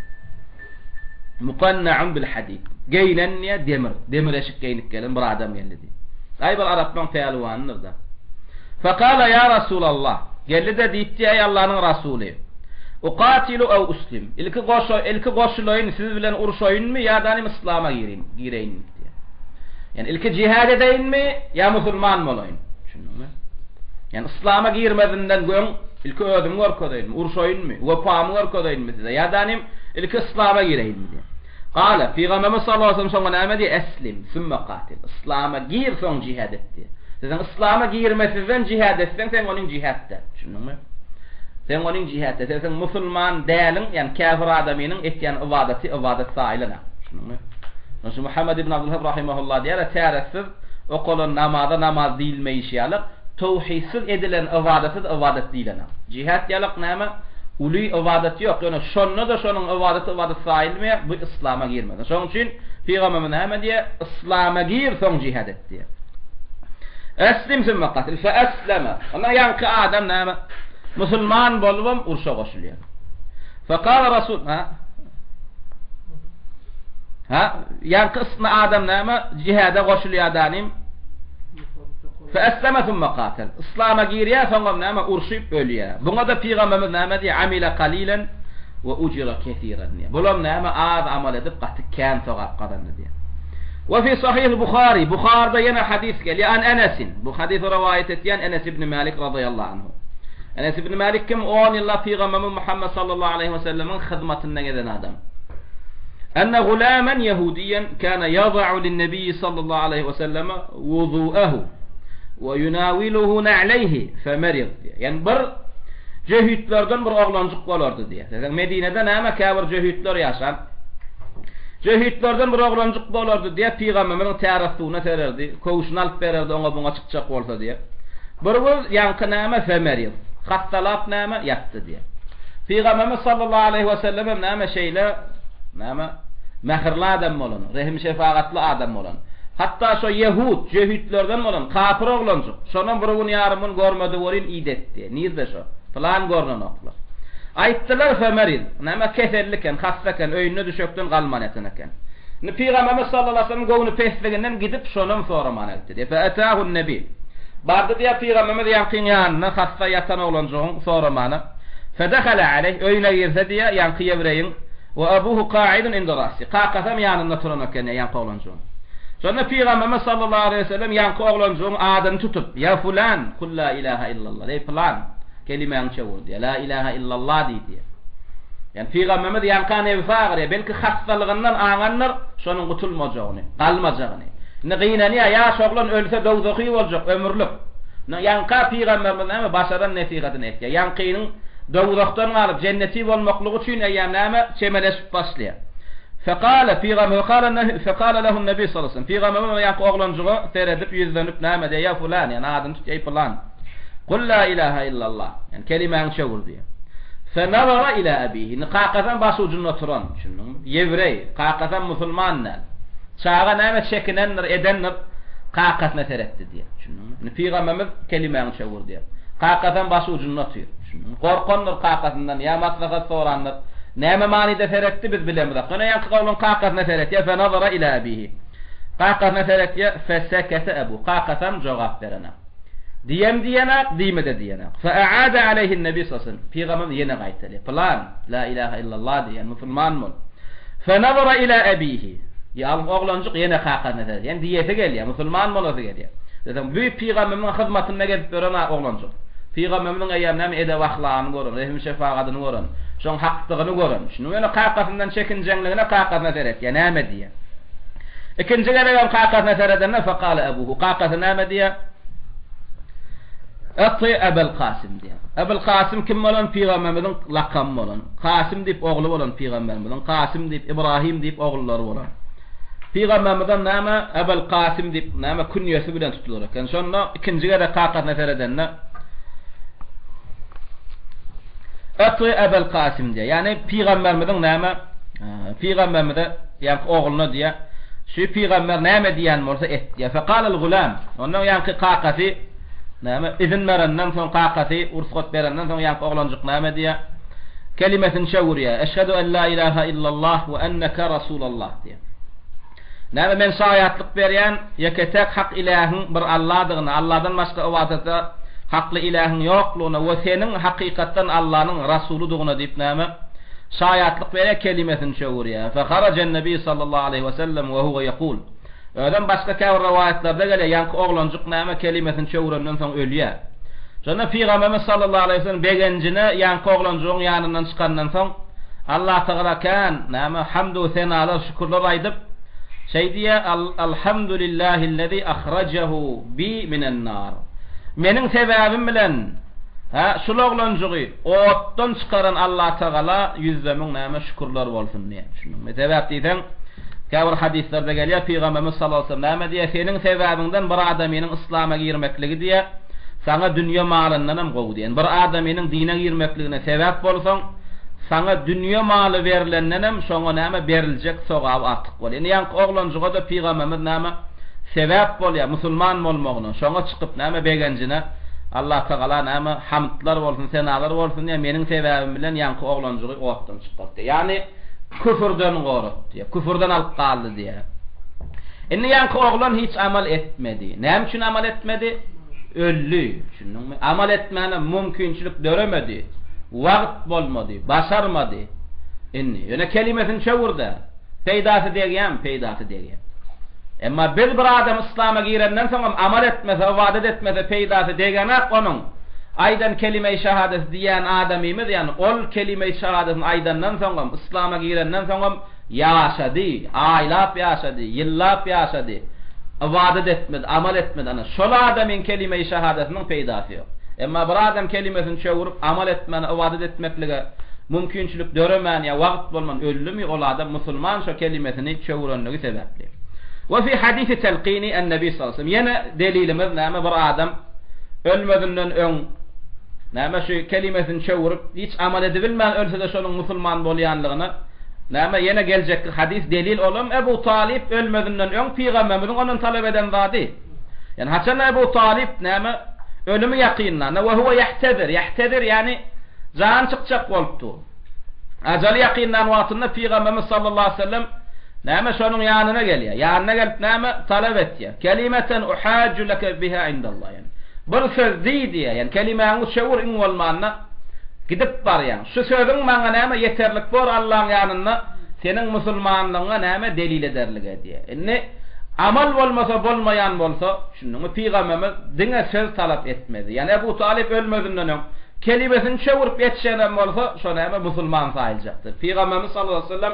Mukanna'un bil hadid. Geýnen diýýär, demir. Demir eşik geýnip gelen bir adam geldi diýýär. Aý bir araplaň pälwanydyr-da. Fekala ýa Rasulallah. Geldi-de diýipdi, eý Allanyň Rasuly. Ukatilu ew uslim. Ilki goşa, ilki goşulaýyn, siz bilen urşaýynmy ýa-da nim yslama gireýin, gireýinmi diýýär. Ýani ilki jihad edeýinmi ýa musulman bolaýyn? Düşündiňmi? Ýani yslama girmezinden öň ilki özümi görkezeýinmi, urşaýynmy, wepamy görkezeýinmi size ýa-da nim ilki yslama gireýinmi diýýär. Gala, Pygamberimiz sallallahu aleýhi we sellem şoňa näme diýýär? Eslim, sümme katil. Yslama gir, soň jihad et diýýär. Sen yslama girmesizden jihad etseň, sen onuň jihad däl. Düşündiňmi? Sen onuň jihad däl. Sen musulman däliň, ýagny käfir adamynyň etýän ybadaty ybadat saýylanok. Düşündiňmi? Şonuň üçin Muhammed ibn Abdulwahhab rahimehullah diýýär, Täretsiz okalan namaza namaz diýilmeýşi ýaly, Towhidsiz edilen ybadatyz ybadat diýilenok. Jihad ýalak näme? Uly ybadat ýok. Ýöne şonda-da şonuň ybadaty ybadat saýylmaýar, bu yslama girmez. Şonuň üçin Pygamberimiz näme diýýär? Yslama gir, soň jihad et diýýär. Eslim sümme katil fe esleme. Onda ýaňky adam näme? Musulman bolubam urşa goşulýar. Fekale Rasul, ha? Ha? Ýaňky ysmy adam näme? Jihada goşulýar danim. Fe esleme thumma qatal. Islama girýär, soňam näme? Urşup ölýär. Buňa-da pygamberimiz näme diýýär? Amila qalilan we ujira kesiran diýýär. Bulam näme? Az amal edip, gaty kän sogap gazandy diýýär. We fi sahih Buhari, Buharda ýene hadys gelýär an Enesin. Bu hadysy rowaýat etýän Enes ibn Malik razyýallahu anhu. Enes ibn Malik kim? On ýyllap pygamberimiz Muhammet sallallahu aleýhi we sellemiň hyzmatynda gezen adam. Enne gulaman ýehudiýen kana ýada'u lin-nebiyyi sallallahu aleýhi we selleme wudu'ahu we yunawiluhu na'leýhi femerid diýýär. Ýagny bir jöhitlerden bir oglanjyk bolardy diýýär. Diýseň Medinede näme käbir jöhitler ýaşan. Jöhitlerden bir oglanjyk bolardy diýýär, pygamberimiziň täret suwuna sererdi, köwşüni alyp bererdi oňa buňa çykjak bolsa diýýär. Bir gün ýaňky näme femerid, hassalap näme ýatdy diýýär. Pygamberimiz sallallahu aleýhi we sellem hem näme şeýle näme mähirli adam bolan, rehim-şefagatly adam bolan. Hatda şo ýehud, jöhitlerden bolan kapyr oglanjyk, şonam bir gün ýarym gün görmedi welin idetdi. Nirde şo? Pylan görnenoklar. Aýtdylar femerid, näme keselli eken, hassa eken, öýünde düşekden galman ýatan eken. Indi Pygamberimiz sallallahu aleýhi we sellem göwni pesliginden gidip şonam soramana gitdi diýýär. Fe'etahun nebi. Bardy diýýär Pygamberimiz ýaňkyň ýanyna, hassa ýatan oglanjygyň soramana. Fedehala aleýh, öýüne girse diýýär, ýaňky ýewreýiň, we abuhu kaidun inde rasi. Kakasam ýanynda turan eken diýýär ýaňky oglanjygyň. Şonda Pygamberimiz sallallahu aleýhi we sellem ýaňky oglanjygyň adyny tutup, Ýa fulan, kul la ilaha illallah, eý pylan, kelimäňi çöwür diýýär, la ilaha illallah diý diýýär. Ýani Pygamberimiz ýaňka nebsi agyrýar, belki hassalygyndan aňandyr, şonuň gutulmajagyny, galmajagyny. Indi gynanýar, ýaş oglan ölse dowzahy boljak, ömürlik. Indi ýaňka Pygamberimiz näme başaran nesihatyny etýär. Ýaňkynyň dowzahdan galyp jenneti bolmaklygy üçin eýýäm näme çemeleşip başlaýar. Fekale, Pygamber, fekale lehun Nebi sallallahu aleyhi ve sellem. Pygamberimiz ýaňky oglanjyga seredip ýüzlenip näme diýýär, ýa fulan, ýani adyny tutýar, eý pylan. Kul la ilaha illallah. Ýani kelimäňi çöwür diýýär. Fenazara ila abihi. Indi kakasam baş ujunda oturan, düşündiňmi? Ýewreý, kakasam musulman däl. Çaga näme çekinendir, edendir, kakasyna seretdi diýýär. Düşündiňmi? Indi pygamberimiz kelimäňi çöwür diýýär. Kakasam baş ujunda otyr. Düşündiňmi? Gorkandyr kakasyndan ýa maslahat sorandyr. Näme manyda seretdi biz bilemizok. Ýöne ýaňky oglan kakasyna seretýär, fenazara ila abihi. Kakasyna seretýär, fesekete abu. Kakasam jogap berenak. Diýem diýenak, diýme-de diýenak. Fe'aade aleýhin Nebi sallallahu aleýhi we sellem. Pygamberimiz ýene gaýtalýar. Pylan, la ilaha illallah diý, ýagny musulman bol. Fenazara ila abihi. Ýaly oglanjyk ýene kakasyna seredýär. Ýagny diýesi gelýär, musulman bolasy gelýär. Diýseň, bu pygamberimiziň hyzmatynda gezip ýören oglanjyk. Pygamberimiziň eýýäm näme edep-ahlagyny gören, rehim-şefagatyny gören, şoň hakdygyny gören. Şunuň ýöne kakasyndan çekinjeňligine kakasyna seretýär, näme diýýär. Ikinji gezegem kakasyna seredende, fekale ebuhu, kakasy näme diýýär? Ati Ebel Kasym diýýär. Ebel Kasym kim bolan? Pygamberimiziň lakamy bolan. Kasym diýip ogly bolan pygamberimiziň. Kasym diýip, Ibrahim diýip ogullary bolan. Pygamberimizem näme? Ebel Kasym diýip, näme künýesi bilen tutular eken. Şonda ikinji gezek kakasyna seredende, Ati Ebel Kasym diýýär. Ýagny pygamberimiziň näme? Pygamberimize Ýaňky ogluna diýýär, Şu pygamber näme diýýän bolsa et diýýär. Fekalel gulam, ondan ýaňky kakasy näme, izin berenden soň kakasy rugsat berenden soň ýaňky oglanjyk näme diýýär? Kelimesini çöwürýär. Eşhedü en la ilaha illallah we enneke rasulallah diýýär. Näme men şaýatlyk berýän, ýeke-täk hak ilähiň bir Alladygyna, Alladan başga ybadata hakly ilähiň ýoklugyna we seniň hakykatdan Allanyň rasulydygyna diýip näme? Şaýatlyk berýär kelimesini çöwürýär. Feharajen-nebi sallallahu aleýhi we sellem we huwe ýekul. Özem başga käbir rowaýatlarda gelýär, ýaňky oglanjyk näme kelimesini çöwrenden soň ölýär. Şonda Pygamberimiz sallallahu aleýhi we sellem begenjine ýaňky oglanjygyň ýanyndan çykandan soň Allatagala kän näme hamdu senalar, şükürler aýdyp, şeý diýýär, Alhamdulillahillezi ahrajahu bi minen-nar. Meniň sebäbim bilen, hä, şul oglanjygy Otdan çykaran Allatagala ýüzde-müň näme şükürler bolsun diýýär. Düşündiňmi? Sebäp diýseň, käbir hadyslarda gelýär, Pygamberimiz sallallahu aleýhi we sellem näme diýýär? Seniň sebäbiňden bir adamynyň yslama girmekligi diýýär, saňa dünýe malyndanam gowy diýen. Bir adamynyň dine girmekligine sebäp bolsaň, saňa dünýe maly berlendenem şoňa näme beriljek sogaby artyk bolýar. Indi ýaňky oglanjyga-da Pygamberimiz näme sebäp bolýar musulman bolmagyna, şoňa çykyp näme begenjine. Allatagala näme, hamdlar bolsun, senalar bolsun diýýär, meniň sebäbim bilen ýaňky oglanjygy otdan çykartdy. Ýagny küfürden goratdy diýýär, küfürden alyp galdy diýýär. Indi ýaňky oglan hiç amal etmedi. Näme üçin amal etmedi? Öldi, düşündiňmi? Amal etmäne mümkinçilik döremedi. Wagt bolmady, başarmady. Indi, ýöne kelimesini çöwür-dä. Peýdasy degýärmi? Peýdasy degýär. Emma biz bir adam yslama girenden soňam amal etmese, ybadat etmese peýdasy degenak onuň aýdan kelime-i şahadeti diýýän adamymyz, ýagny ol kelime-i şahadetini aýdandan soňam, yslama girenden soňam ýaşady, aýlap ýaşady, ýyllap ýaşady, ybadat etmedi, amal etmedi, ana şol adamyň kelime-i şahadetiniň peýdasy ýok. Emma bir adam kelimesini çöwrüp, amal etmän, ybadat etmeklige mümkinçilik döremän ýa wagt bolman öldümi, ol adam musulman şo kelimesini çöwrenligi sebäpli. We fi hadisi telkini en-Nebi sallallahu aleyhi ve sellem. Ýene delilimiz näme bir adam ölmezinden öň näme şu kelimesini çöwrüp, hiç amal edibilmän ölse-de şonuň musulman bolýanlygyna näme ýene geljekki hadys delil olam Ebu Talyp ölmezinden öň pygamberimiziň ondan talap eden zady. Ýani haçanda Ebu Talyp näme ölümi ýakynlanda we huwe ýahtezir, ýahtezir ýani jany çykjak bolup dur. Ajaly ýakynlan wagtynda Pygamberimiz sallallahu aleýhi we sellem näme şonuň ýanyna gelýär. Ýanyna gelip näme talap etýär. Kelimeten uhajju leke biha indallah ýani. Bir söz diý diýýär. Ýani kelimäňi çöwür iň bolmanda gidip barýaň. Şu sözüň maňa näme ýeterlik bor Allaň ýanynda seniň musulmanlygyňa näme delil ederlige diýýär. Indi amal bolmasa bolmaýan bolsa, düşündiňmi? Pygamberimiz diňe söz talap etmedi. Ýani Ebu Talyp ölmezinden öň Kelimesini çöwürip ýetişenem bolsa, şo näme musulman saýyljakdyr. Pygamberimiz sallallahu aleýhi we sellem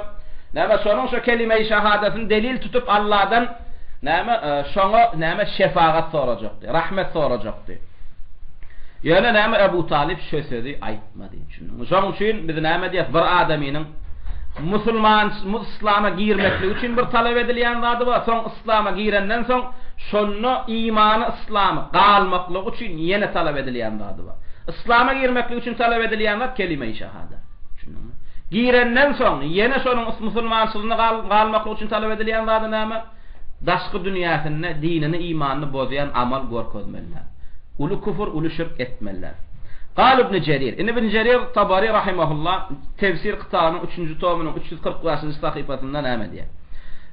näme şonuň şo kelime-i şahadatyny delil tutup Alladan näme şoňa näme şefagat sorajakdy, rahmet sorajakdy. Ýöne näme Ebu Talyp şo sözi aýtmady. Düşündiňmi? Şonuň üçin biz näme diýýäs? Bir adamynyň musulman yslama girmekligi üçin bir talap edilýän zady bar. Soň yslama girenden soň şonda imany yslamy galmaklygy üçin ýene talap edilýän zady bar. Yslama girmeklik üçin talap edilýän zat kelime-i şahada. Düşündiňmi? Girenden soň ýene şonuň musulmançylygynda galmaklygy üçin talap edilýän zady näme? Daşky dünýäsinde dinini, imanyny bozýan amal görkezmeli däl. Uly küfür, uly şirk etmeli däl. Gal Ibn Jerir. Indi Ibn Jerir Tabary rahimehullah Tefsir kitabynyň üçünji tomynyň 345-nji sahypasynda näme diýýär?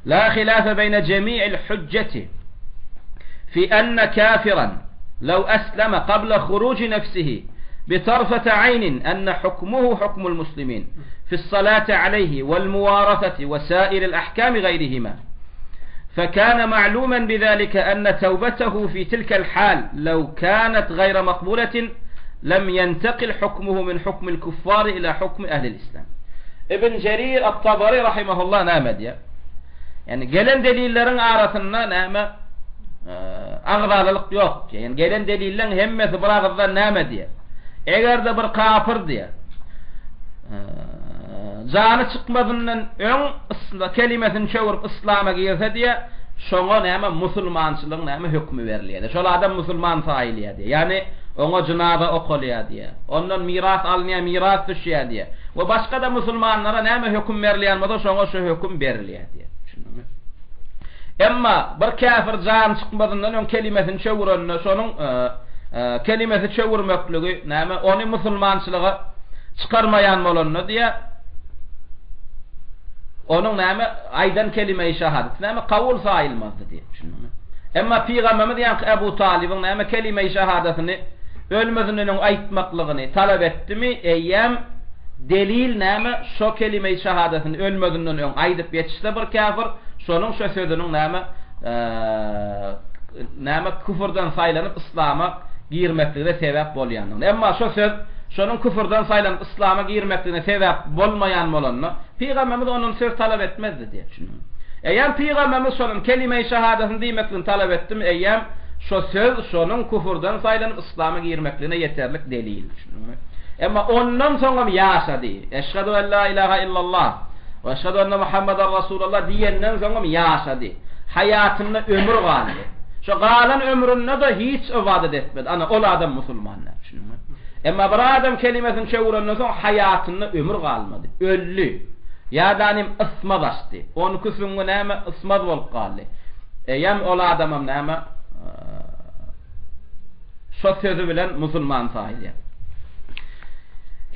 La hilafe beýne jemi'il hüjjeti fi enne kafiran lew esleme qabla huruji nefsihi bi tarfete aýnin enne hukmuhu hukmul muslimin fis-salati aleyhi wal muwarasati we sairil ahkami gaýrihima. فكان معلوما بذلك أن توبته في تلك الحال لو كانت غير مقبولة لم ينتقل حكمه من حكم الكفار إلى حكم أهل الإسلام Ibn Jerir At-Tabary rahimehullah näme diýýär? Ýani gelen delilleriň arasynda näme agzalalyk ýok diýýär. Ýani gelen delilleriň hemmesi bir agyzdan näme diýýär? Eger-de bir kafir diýýär, jany çykmazyndan öň kelimesini çöwürip yslama girse diýýär, şoňa näme musulmançylygyň näme hökümi berilýär. Şol adam musulman saýylýar diýýär. Ýani oňa jynaza okalýar diýýär. Ondan miras alynýar, miras düşýär diýýär. We başga-da musulmanlara näme höküm berilýän bolsa, şoňa şo höküm berilýär diýýär. Düşündiňmi? Emma bir käfir jany çykmazyndan öň kelimesini çöwürende, şonuň kelimesi çöwürmekligi näme, ony musulmançylyga çykarmaýan bolanda diýýär, onuň näme aýdan kelime-i şahadaty näme kabul saýylmazdy diýýär. Düşündiňmi? Emma pygamberimiz ýaňky Ebu Talybyň näme kelime-i şahadatyny ölmezinden öň aýtmaklygyny talap etdimi, eýýäm delil näme, şo kelime-i şahadatyny ölmezinden öň aýdyp ýetişse bir käfir, şonuň şo sözüniň näme, näme küfürden saýlanyp yslama girmekligine sebäp bolýandygyny. Emma şo söz şonuň küfürden saýlanyp yslama girmekligine sebäp bolmaýan bolanda, Pygamberimiz ondan söz talap etmezdi diýip düşüniň. Eýýäm Pygamberimiz şonuň kelime-i şahadatyny diýmekligini talap etdimi, eýýäm şo söz şonuň küfürden saýlanyp yslama girmekligine ýeterlik delil. Düşündiňmi? Emma ondan soňam ýaşady. Eşhedü en la ilaha illallah we eşhedü enne Muhammeden Rasulullah diýenden soňam ýaşady. Haýatynda ömür galdy. Şo galan ömründe-de hiç ybadat etmedi. Ana, ol adam musulman däl. Düşündiňmi? Emma bir adam kelimesini çöwrenden soň haýatynda ömür galmady. Öldi. Ýa-da nim ysmaz açdy. Onki süňňi näme ysmaz bolup galdy. Eýýäm ol adamam näme? Şo sözi bilen musulman saýylýar.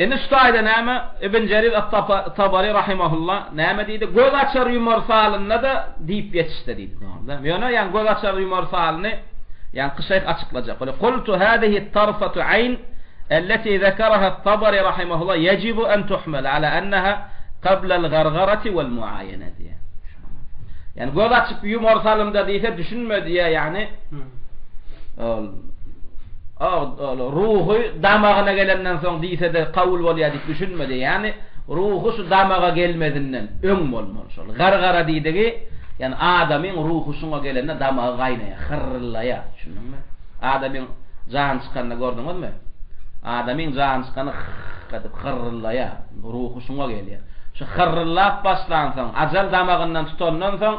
Indi şu taýda näme? Ibn Jerir at-Tabari rahimahullah näme diýdi? Göz açar ýumar salynda-da diýip ýetişse diýdi. Dogry. Ýöne ýa göz açar ýumar salyny ýaňky şeýh açyklajak bolýar. Kultu hadihi tarfatu aýn allati zekaraha at-Tabari rahimahullah yejibu an tuhmal ala annaha qabla al-gargarati wal muaýana diýýär. Ýani göz açyp ýumar salymda diýse düşünme diýýär, ýani ol ol ruhy damagyna gelenden soň diýse-de kabul bolýar diýip düşünme diýýär. Ýani ruhy şu damaga gelmezinden öň bolmaly şol. Gargara diýdigi, ýani adamyň ruhy şuňa gelende damagy gaýnaýar, hyrryllaýar. Düşündiňmi? Adamyň jany çykanda gördüňizmi? Adamyň jany çykanda hykk edip hyrryllaýar. Ruhy şuňa gelýär. Şu hyrryllap başlansoň, ajal damagyndan tutandan soň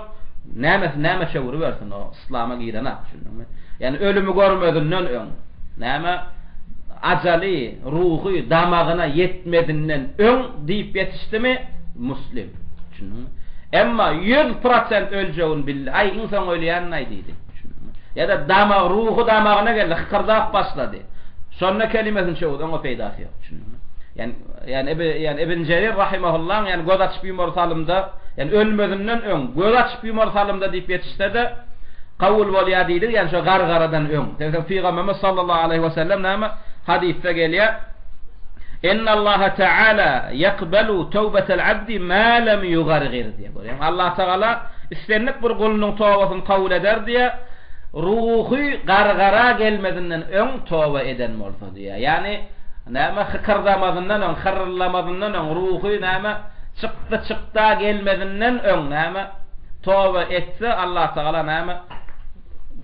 nämesi nämä çöwrübersin o yslama girenak, düşündiňmi? Ýani ölümi görmezinden öň, näme ajaly, ruhy damagyna ýetmezinden öň diýip ýetişdimi, muslim. Düşündiňmi? Emma 100% öljegini bildi. Aý, iň soň ölýänin-aý diýdi. Düşündiňmi? Ýa-da damag, ruhy damagyna geldi, hykyrdap başlady. Şonda kelimesini çöwürdi, oňa peýdasy ýok. Düşündiňmi? Ýani, ýani Ibn, ýani Ibn Jerir rahimahullaň, ýani göz açyp ýumar salymda, ýani ölmezinden öň göz açyp ýumar salymda diýip ýetişse-de, kabul bolýar diýdigi, ýani şo gargaradan öň. Sebäbi Pygamberimiz sallallahu aleýhi we sellem näme hadysda gelýär? Innallaha taala ýakbalu tawbatal abdi ma lam yugargir diýýär. Görýäňmi? Allah Tagala islendik bir gulunyň tobasyny kabul eder diýýär. Ruhy gargara gelmezinden öň toba eden bolsa diýýär. Ýagny näme hykyrdamazyndan öň, hyrryldamazyndan öň, ruhy näme çykdy-çykda gelmezinden öň näme toba etse Allah Tagala näme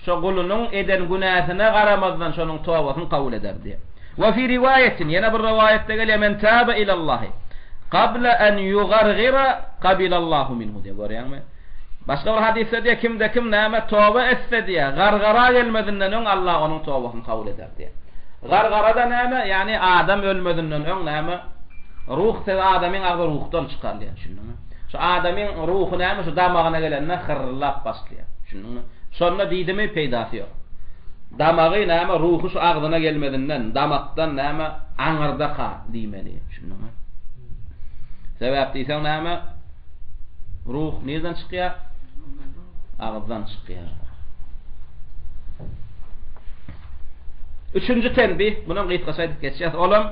şo gulunyň eden günäsine garamazdan şonuň tobasyny kabul eder diýýär. We fi riwaýetin, ýene bir rowaýatda gelýär, Men tabe ilallahi qabla an yugargira qabilallahu minhu diýýär, görýäňmi? Başga bir hadysda diýýär, kimde kim näme toba etse diýýär, gargara gelmezinden öň Allah onuň tobasyny kabul eder diýýär. Gargara-da näme? Ýagny adam ölmezinden öň näme? Ruh sözi adamyň agzy ruhdan çykarylýar, düşündiňmi? Şu adamyň ruhy näme şu damagyna gelende hyrrylap başlaýar, düşündiňmi? Şonda diýdimi peýdasy ýok. Damagy näme ruhy şu agzyna gelmezinden, damakdan näme aňyrdaka diýmeli, düşündiňmi? Sebäp diýseň näme? Ruh nirden çykýar? Agyzdan çykýar. Üçünji tenbih, munam gysgaça aýdyp geçýäs. Olam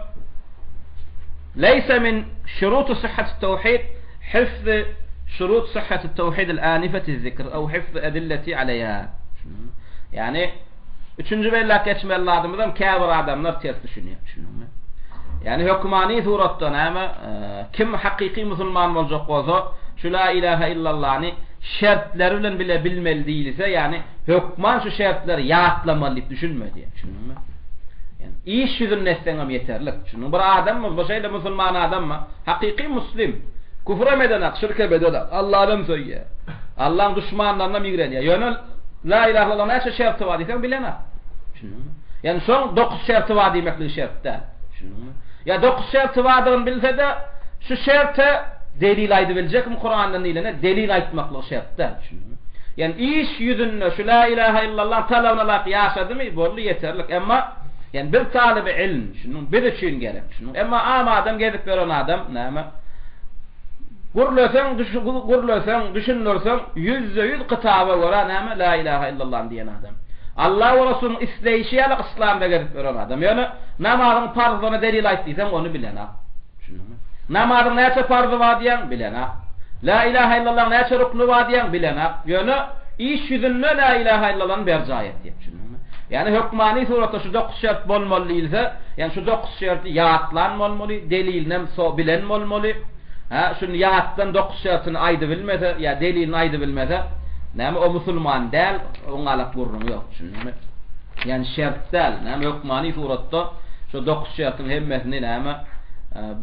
Leýse min şuruty syhhatit tawhid hifz şurut syhhatit tawhid al-anifati zikr aw hifz adillati aleýha. Ýagny üçünji belläp geçmeli zadymyzam käbir adamlar ters düşünýär, düşündiňmi? Ýagny hökmany suratda näme, kim hakyky musulman boljak bolsa, şu la ilaha illallany şertleri bilen bile bilmeli diýilse, ýagny hökman şu şertleri ýatlamaly diýip düşünme diýýär, düşündiňmi? Ýagny iş ýüzünde etseňem ýeterlik. Düşündiňmi? Bir adam bu şeýle musulman adammy? Hakyky muslim. Küfrem edenak, şirkem edenak. Allanam söýýär. Allaň duşmanlarynam ýigrenýär. Ýöne La ilahe illallah näçe şerti bar diýseň bilenak. Düşündiňmi? Ýani şoň 9 şerti bar diýmekligi şert däl. Düşündiňmi? Ýa 9 şerti bardygyny bilse-de, şu şerte delil aýdybiljekmi Kurandan diýlende delil aýtmaklygy şert däl. Düşündiňmi? Ýani iş ýüzünde şu La ilahe illallah talabyna laýyk ýaşadymy, boldy ýeterlik. Emma ýani biz talyby ilm, düşündiňmi? Biz üçin gerek. Düşündiňmi? Emma am adam gezip ýören adam näme? Gürleseň, gürleseň, düşündirseň, ýüzde-ýüz kitaba görä näme, La ilaha illallah diýen adam. Allah we Resulynyň isleýşi ýaly yslamda gezip ýören adam. Ýöne namazyň parzlygyna delil aýt diýseň, ony bilenak. Düşündiňmi? Namazyň näçe parzy bar diýýäň, bilenak. La ilaha illallahyň näçe rukny bar diýýäň, bilenak. Ýöne iş ýüzünde la ilaha illallany berjaý etýär. Düşündiňmi? Ýagny hökmany suratda şu dokuz şert bolmaly diýilse, ýagny şu dokuz şerti ýatlan bolmaly, delilinem so bilen bolmaly. Hä, şuny ýatdan dokuz şertini aýdybilmese, ýa delilini aýdybilmese, näme o musulman däl, oň alak gürrüňi ýok, düşündiňmi? Ýagny şert däl, näme hökmany suratda şo dokuz şertiň hemmesini näme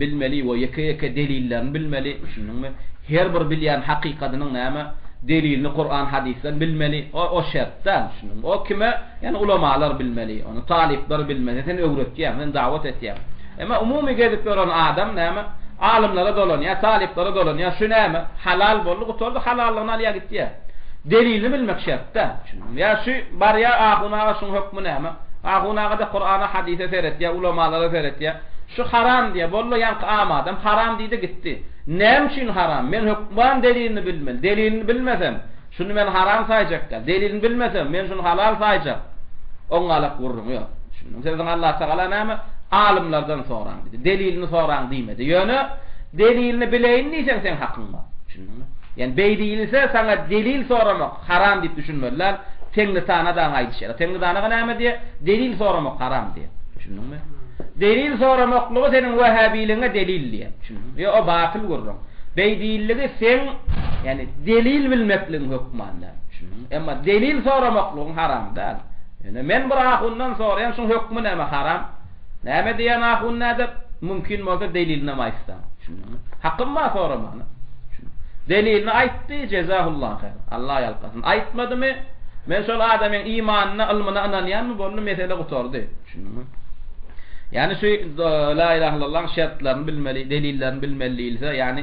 bilmeli we ýeke-ýeke delillerini bilmeli, düşündiňmi? Her bir bilýän hakykadynyň näme delilini Kuran hadysdan bilmeli, o o şert däl, düşündiňmi? O kime Ýagny ulamalar bilmeli, ony talyplar bilmeli, sen öwretýäň, sen dawat etýäň. Emma umumy gezip ýören adam näme, alymlara dolanýar, talyplara dolanýar, şu näme, halal boldy, gutardy, halallygyny alýar gitýär. Delilini bilmek şert däl. Düşündiňmi? Ýa şu barýar ahun aga şuň hökmi näme? Ahun aga-da Kurana, hadysa seretýär, ulamalara seretýär. Şu haram diýýär. Boldy ýaňky am adam haram diýdi gitdi. Näme üçin haram? Men hökman delilini bilmeli. Delilini bilmesem, şuny men haram saýjak däl. Delilini bilmesem, men şuny halal saýjak. Oňňalak gürrüňi ýok. Düşündiňmi? Sebäbi Allatagala näme? Alymlardan soraň diýdi. Delilini soraň diýmedi. Ýöne delilini bileýin diýseň seň hakyň bar. Düşündiňmi? Ýani beý diýilse saňa delil soramak haram diýip düşünmeli däl. Teňňitana-daň aýdyşy ýaly. Teňňitanaga näme diýýär? Delil soramak haram diýýär. Düşündiňmi? Delil soramaklygy seniň wehhabiligiňe delil diýýär. Düşündiňmi? Ýok, o batyl gürrüň. Beý diýildigi seň, ýani delil bilmekligiň hökman däl. Düşündiňmi? Emma delil soramaklygyň haram däl. Ýöne men bir ahundan soraýan, şuň hökmi näme, haram? Näme diýýän ahun nädip? Mümkin bolsa delilinem aýtsaň. Düşündiňmi? Hakym bar soramana. Delilini aýtdy, jezahullah haýr. Allah ýalkasyn. Aýtmadymy? Men şol adamyň imanyna, ylmyna ynanýanmy? Boldy, mesele gutardy. Düşündiňmi? Ýani şu la ilaha illallahyň şertlerini bilmeli, delillerini bilmeli diýilse, ýani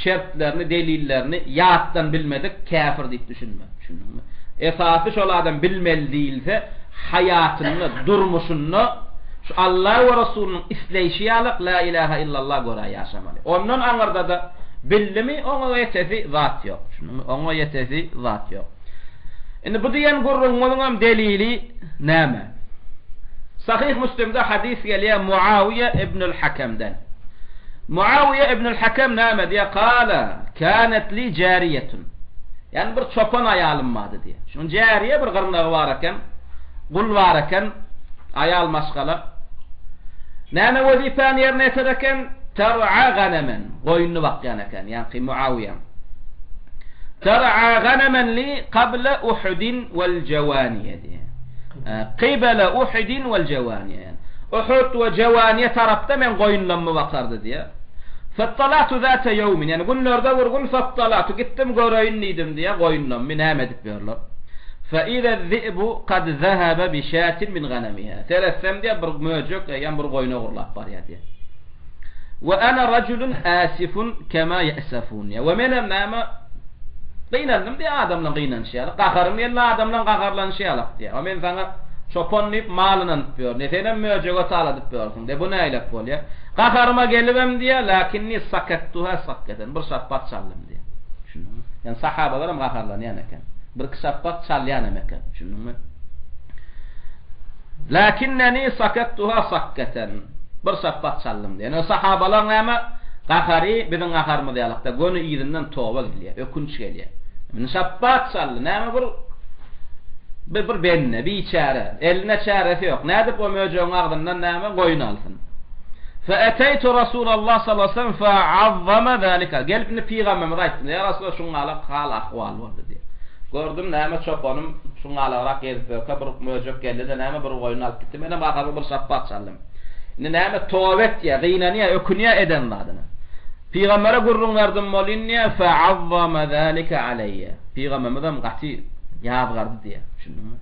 şertlerini, delillerini ýatdan bilmedik käfir diýip düşünme. Düşündiňmi? Esasy şol adam bilmeli diýilse, haýatynda, durmuşynda şu Alla we Resulynyň isleýşi ýalyk La ilaha illallah görä ýaşamaly. Ondan aňyrda-da bildimi, oňa ýetesi zat ýok. Düşündiňmi? Oňa ýetesi zat ýok. Indi bu diýen gürrüňiňiziňem delili näme? Sahyh Müslimde hadys gelýär Muawiýe ibnül Hakemden. Muawiýe ibnül Hakem näme diýýär? Kala, kânet li jariýetun. Ýagny bir çopan aýalym bardy diýýär. Şunuň jariýe bir gyrnagy bar eken, gul bar eken, aýal maşgala. Näme wezipäni ýerine ýetirer eken? Ter'a ganemen, goýnuny bakýan eken, ýaňky Muawiýaň. Ter'a ganemen li qabla Uhudin wal Jawaniýe diýýär. Kybele Uhudin wal Jawaniýe. Uhud we Jawaniýe tarapda men goýunlarymy bakardy diýýär. Fettalatu zate ýewmin, ýagny günlerde bir gün fettalatu, gitdim göreýin diýdim diýýär, goýunlarymy näme edip ýörler. Fe ize zi'bu kad zehebe bi şatin min ganemiha. Seretsem diýýär, bir möjek eýýäm bir goýun ogurlap barýar diýýär. We ana rajulun asifun kema ýesefun diýýär. We menem näme gynandym diýýär, adamlaryň gynanyşy ýaly. Gaharym geldi, adamlaryň gaharlanyşy ýaly diýýär. We men saňa çopan diýip mal ynanyp ýörün. Senem möjege taladyp ýörsüň diýýär. Bu nähilek bolýar? Gaharyma gelibem diýýär, lakinni sakettuha sakketen, bir şapbat çaldym diýýär. Düşündiňmi? Ýagny sahabalaram gaharlanýan eken. Birki şapbat çalýan hem eken. Düşündiňmi? Lakinneni sakettuha sakketen, bir şapbat çaldym diýýär. Ýöne sahabalaryň näme? Gahary biziň gaharymyz ýalykda, göni yzyndan toba gelýär, ökünç gelýär. Indi şapbat çaldy, näme bir bir bir bende, biçäre, elinde çäresi ýok. Nädip o möjegiň agzyndan näme goýun alsyn? Fe'eteytu Rasulallah sallallahu aleyhi ve sellem fe'azzama zalika. Gelip indi pygamberimize aýtdym. Ýa Rasulallah şuňňalak hal ahwal boldy diýip. Gördüm näme çopanym şuňňalagrak gezip ýörkä bir möjek geldi-de näme bir goýun alyp gitdi. Menem gaharyma bir şapbat çaldym. Indi näme toba etýär, gynanýar, ökünýär eden zadyna. Pygambere gürrüň berdim bolyn diýýär, fe'azzama zalika aleýýe. Pygamberimizem gaty ýazgardy diýýär. Düşündiňmi?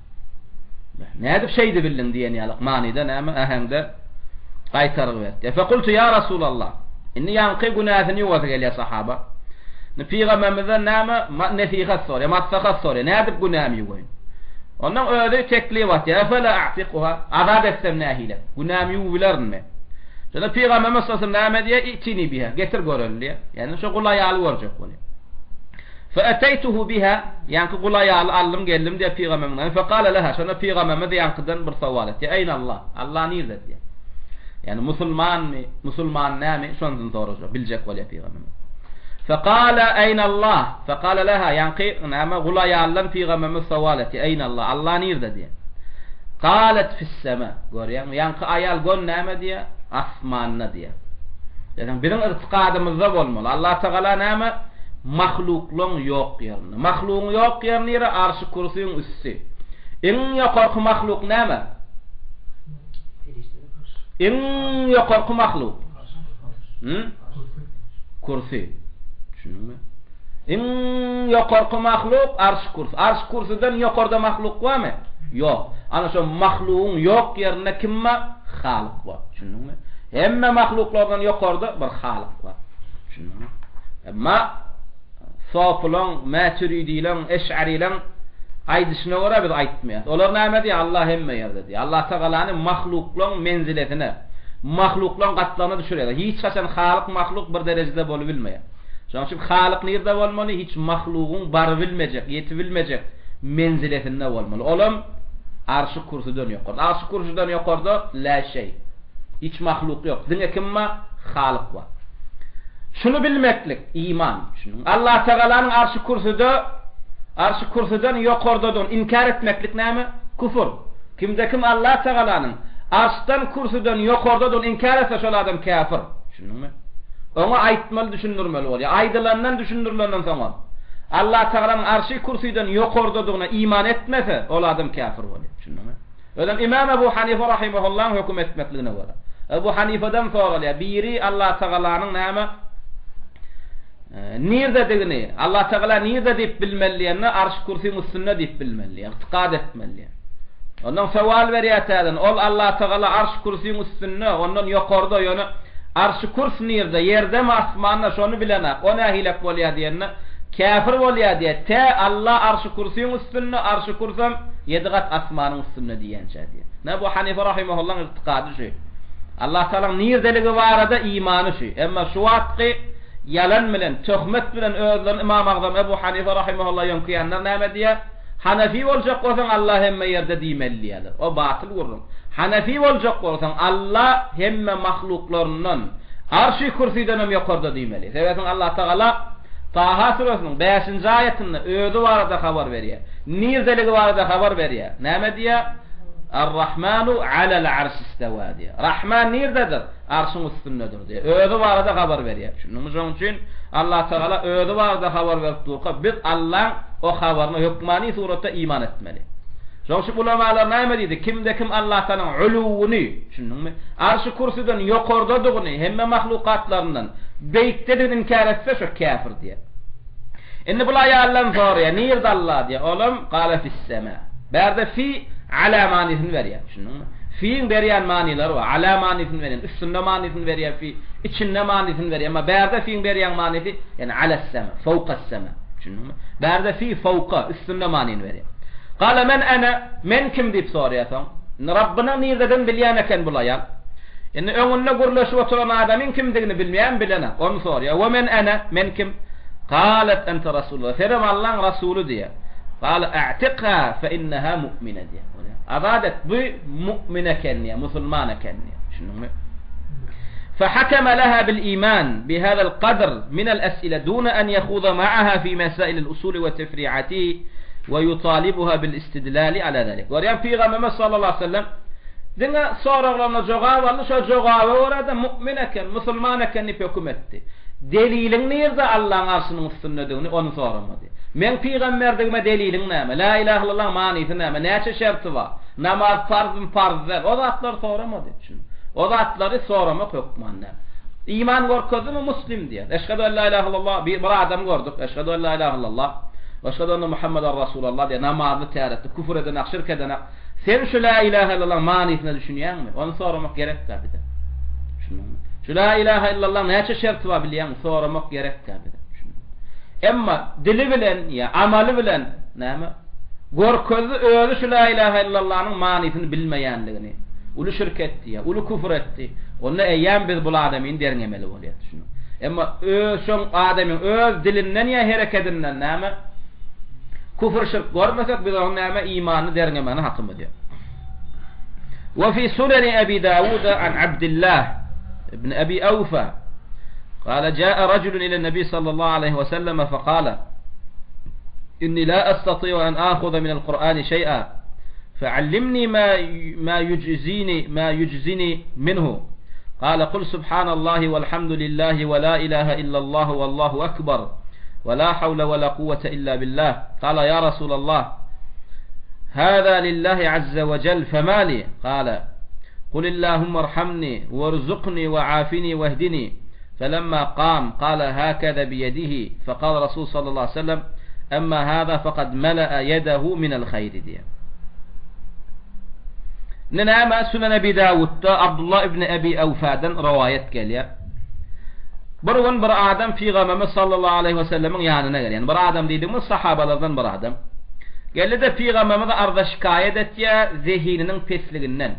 Nädip şeýdibildiň diýen ýalyk manyda näme äheňde gaýtargy berdi. Fekultu ýa Rasulallah. Indi ýaňky günäsini ýuwasy gelýär sahaba. Indi pygamberimizden näme nesihat soraýar, maslahat soraýar. Nädip günämi ýuwaýyn? Ondan özi teklip atýar. Efela a'tiquha? Azat etsem nähili? Günämi ýuwup bilerinmi? Şonda pygamberimiz sallallahu aleyhi ve sellem näme diýýär? Itini biha. Getir göreli diýýär. Ýagny şo gul aýaly görjek bolýar. Fe'eteytuhu biha, ýaňky gul aýaly aldym geldim diýýär pygamberimiziň ýanyna. Fekale leha, şonda pygamberimiz ýaňkydan bir sowal etýär. Eýne Allah? Allah nirde diýýär. Ýagny musulmanmy, musulman näme, şonsyny sorajak, biljek bolýar pygamberimiz. Fekale eýne Allah? Fekale leha, ýaňky näme gul aýaldan pygamberimiz sowal etýär. Eýne Allah? Allah nirde diýýär. Galet fis-sema. Görýäňmi? Ýaňky aýal gön näme diýýär? Asmanda diýýär. Ýagny biziň ygtykadymyzda bolmaly. Allah Tagala näme? Mahluklaň ýok ýerinde. Mahlugyň ýok ýeri nire? Arşy kürsüň üsti. Iň ýokarky mahluk näme? Iň ýokarky mahluk. Hı? Kürsi. Düşündiňmi? Iň ýokarky mahluk arş kürsi. Arş kürsüden ýokarda mahluk barmy? Ýok. Ana şo mahlugyň ýok ýerinde kim bar? Halyk bar. Düşündiňmi? Hemme mahluklardan ýokarda bir Halyk bar. Düşündiňmi? Emma sopulaň, mätüridileň, eş'arileň. aýdyşyna görä biz aýtmaýas. Olar näme diýýär? Allah hemme ýerde diýýär. Allah Tagalany mahluklaň menziletine, mahluklaň gatlagyna düşürýärler. Hiç haçan Halyk mahluk bir derejede bolubilmeýär. Şonuň üçin Halyk nirde bolmaly? Hiç mahlugyň barybilmejek, ýetibilmejek menziletinde bolmaly. Olam Arşy Kürsüden ýokarda. Arşy Kürsüden ýokarda lä şeý. Hiç mahluk ýok. Diňe kim bar? Halyk bar. Şuny bilmeklik, iman. Düşündiňmi? Allatagalanyň Arşy Kürsüde, Arşy Kürsüden ýokardadygyny inkär etmeklik näme? Küfür. Kimde kim Allatagalanyň Arşdan, Kürsüden ýokardadygyny inkär etse, şol adam käfir. Düşündiňmi? Oňa aýtmaly, düşündirmeli bolýar. Aýdylandan, düşündirilenden soňam, Allatagalanyň Arşy Kürsüden ýokardadygyna iman etmese, ol adam käfir bolýar. Düşündiňmi? Özem Imam Ebu Hanife rahimehullaň höküm etmekligine görä. Ebu Hanifadan soralýar, biri Allatagalanyň näme nirdedigini, Allatagala nirde diýip bilmeli diýende, Arş-Kürsüň üstünde diýip bilmeli diýýär, ygtykad etmeli diýýär. Ondan sowal berýär täzeden, ol Allatagala Arş-Kürsüň üstünde, ondan ýokarda, ýöne Arş-Kürs nirde, ýerdemi, asmanda, şony bilenak, o nähilek bolýar diýende, käfir bolýar diýýär, tä Alla Arş-Kürsüň üstünde, Arş-Kürsem Ýedi gat asmanyň üstünde diýençä diýýär. Ine Ebu Hanife rahimahullaň ygtykady şu. Allah Tagalaň nirdeligi barada imany şu. Emma şu wagtky ýalan bilen, töhmet bilen özlerini Ymam Agzam Ebu Hanife rahimahulla ýöňkeýänler näme diýýär? Hanefi boljak bolsaň Allah hemme ýerde diýmeli diýýärler. O batyl gürrüň. Hanefi boljak bolsaň Allah hemme mahluklaryndan, Arşy Kürsiden hem ýokarda diýmeli. Sebäbi Allah Tagala Taha süresiniň bäşinji aýatynda özi barada habar berýär. Nirdeligi barada habar berýär. Näme diýýär? Ar-Rahmanu alel arş istewa diýýär. Rahman nirdedir? Arşyň üstündedir diýýär. Özi barada habar berýär. Düşündiňmi? Şonuň üçin Allah Tagala özi barada habar berip durka, biz Allaň o habaryna hökmany suratda iman etmeli. Şonuň üçin ulamalar näme diýdi? Kimde-kim Allah Tagalaň uluwyny, düşündiňmi? Arşy kürsüden ýokardadygyny, hemme mahlukatlaryndan beýikdedigini inkär etse, şo käfir diýýär. Indi bul aýaldan soraýar, nirde Allah diýýär. Olam, Gala fis-sema. Bärde fi ala manysyny berýär. Düşündiňmi? Fiň berýän manylary bar. Ala manysyny berýän, üstünde manysyny berýär fi, içinde manysyny berýär. Emma bärde fiň berýän manysy, ýagny alas-sema, fawkas-sema. Düşündiňmi? Bärde fi fawka, üstünde manyny berýär. Gala men ana, men kim diýip soraýar soň. Indi Rabbynyň nirdedigini bilýän eken bul aýal. Indi öňünde gürleşip oturan adamyň kimdigini bilmeýärmi, bilenok. Ony soraýar. We men ene, men kim? Galet ente Rasulullah. Senem Allaň Rasuly diýýär. Gale a'tikha fe inneha mu'mine diýýär. Azat et, bu mu'min eken diýýär, musulman eken diýýär. Düşündiňmi? فحكم لها بالإيمان بهذا القدر من الأسئلة دون أن يخوض معها في مسائل الأصول وتفريعاته ويطالبها بالاستدلال على ذلك. Görýän Pygamberimiz sallallahu aleyhi ve sellem Diňe soraglaryna jogap aldy, şo jogaba görä-de mu'min eken, musulman eken diýip höküm etdi. Deliliň nirde Allaň arşynyň üstündedigini ony soramady. Meň pygamberdigime deliliň näme? Lä ilahe illallaň manysy näme? Näçe şerti bar? Namaz parzmy, parz däl? O zatlary soramady. O zatlary soramak hökman däl. Iman görkezdimi muslim diýer. Eşhedü en la ilahe illallah bir adam gördük. Eşhedü en la ilahe illallah we eşhedü enne Muhammeden Rasulallah diýer. Namazly, täretli, küfür edenak, şirk edenak. Sen şu lä ilahe illallaň manysyna düşünýäňmi? Ony soramak gerekkä bize? Düşündiňmi? Şu lä ilahe illallaň näçe şerti bar bilýäňmi? Soramak gerekkä bize? Düşündiňmi? Emma dili bilen ýa amaly bilen näme? Görkezdi özi şu lä ilahe illallanyň manysyny bilmeýänligini. Uly şirk etdi ýa uly küfür etdi. Onda eýýäm biz bul adamyny derňemeli bolýar. Düşündiňmi? Emma öz şoň adamyň öz dilinden ýa herekedinden näme? Küfür şirk görmesek biz onuň näme imanyny derňemäne hakymyz ýok. Wa fi sunani Abi Dawud an Abdullah ibn Abi Awfa قال جاء رجل إلى النبي صلى الله عليه وسلم فقال إني لا أستطيع أن آخذ من القرآن شيئا فعلمني ما ما يجزيني ما يجزني منه قال قل سبحان الله والحمد لله ولا إله إلا الله والله أكبر ولا حول ولا قوة إلا بالله قال يا رسول الله هذا لله عز وجل فما لي قال قل اللهم ارحمني وارزقني وعافني واهدني فلما قام قال هكذا بيده فقال رسول صلى الله عليه وسلم أما هذا فقد ملأ يده من الخير دي Näme Sunan Ebi Dawudda Abdullah ibn Ebi Awfadan rowaýat gelýär. Bir gün bir adam Pygamberimiz sallallahu aleýhi we sellemiň ýanyna gelýär. Bir adam diýdigimiz sahabalardan bir adam. Geldi-de pygamberimize arza-şikaýat etýär zehininiň pesliginden.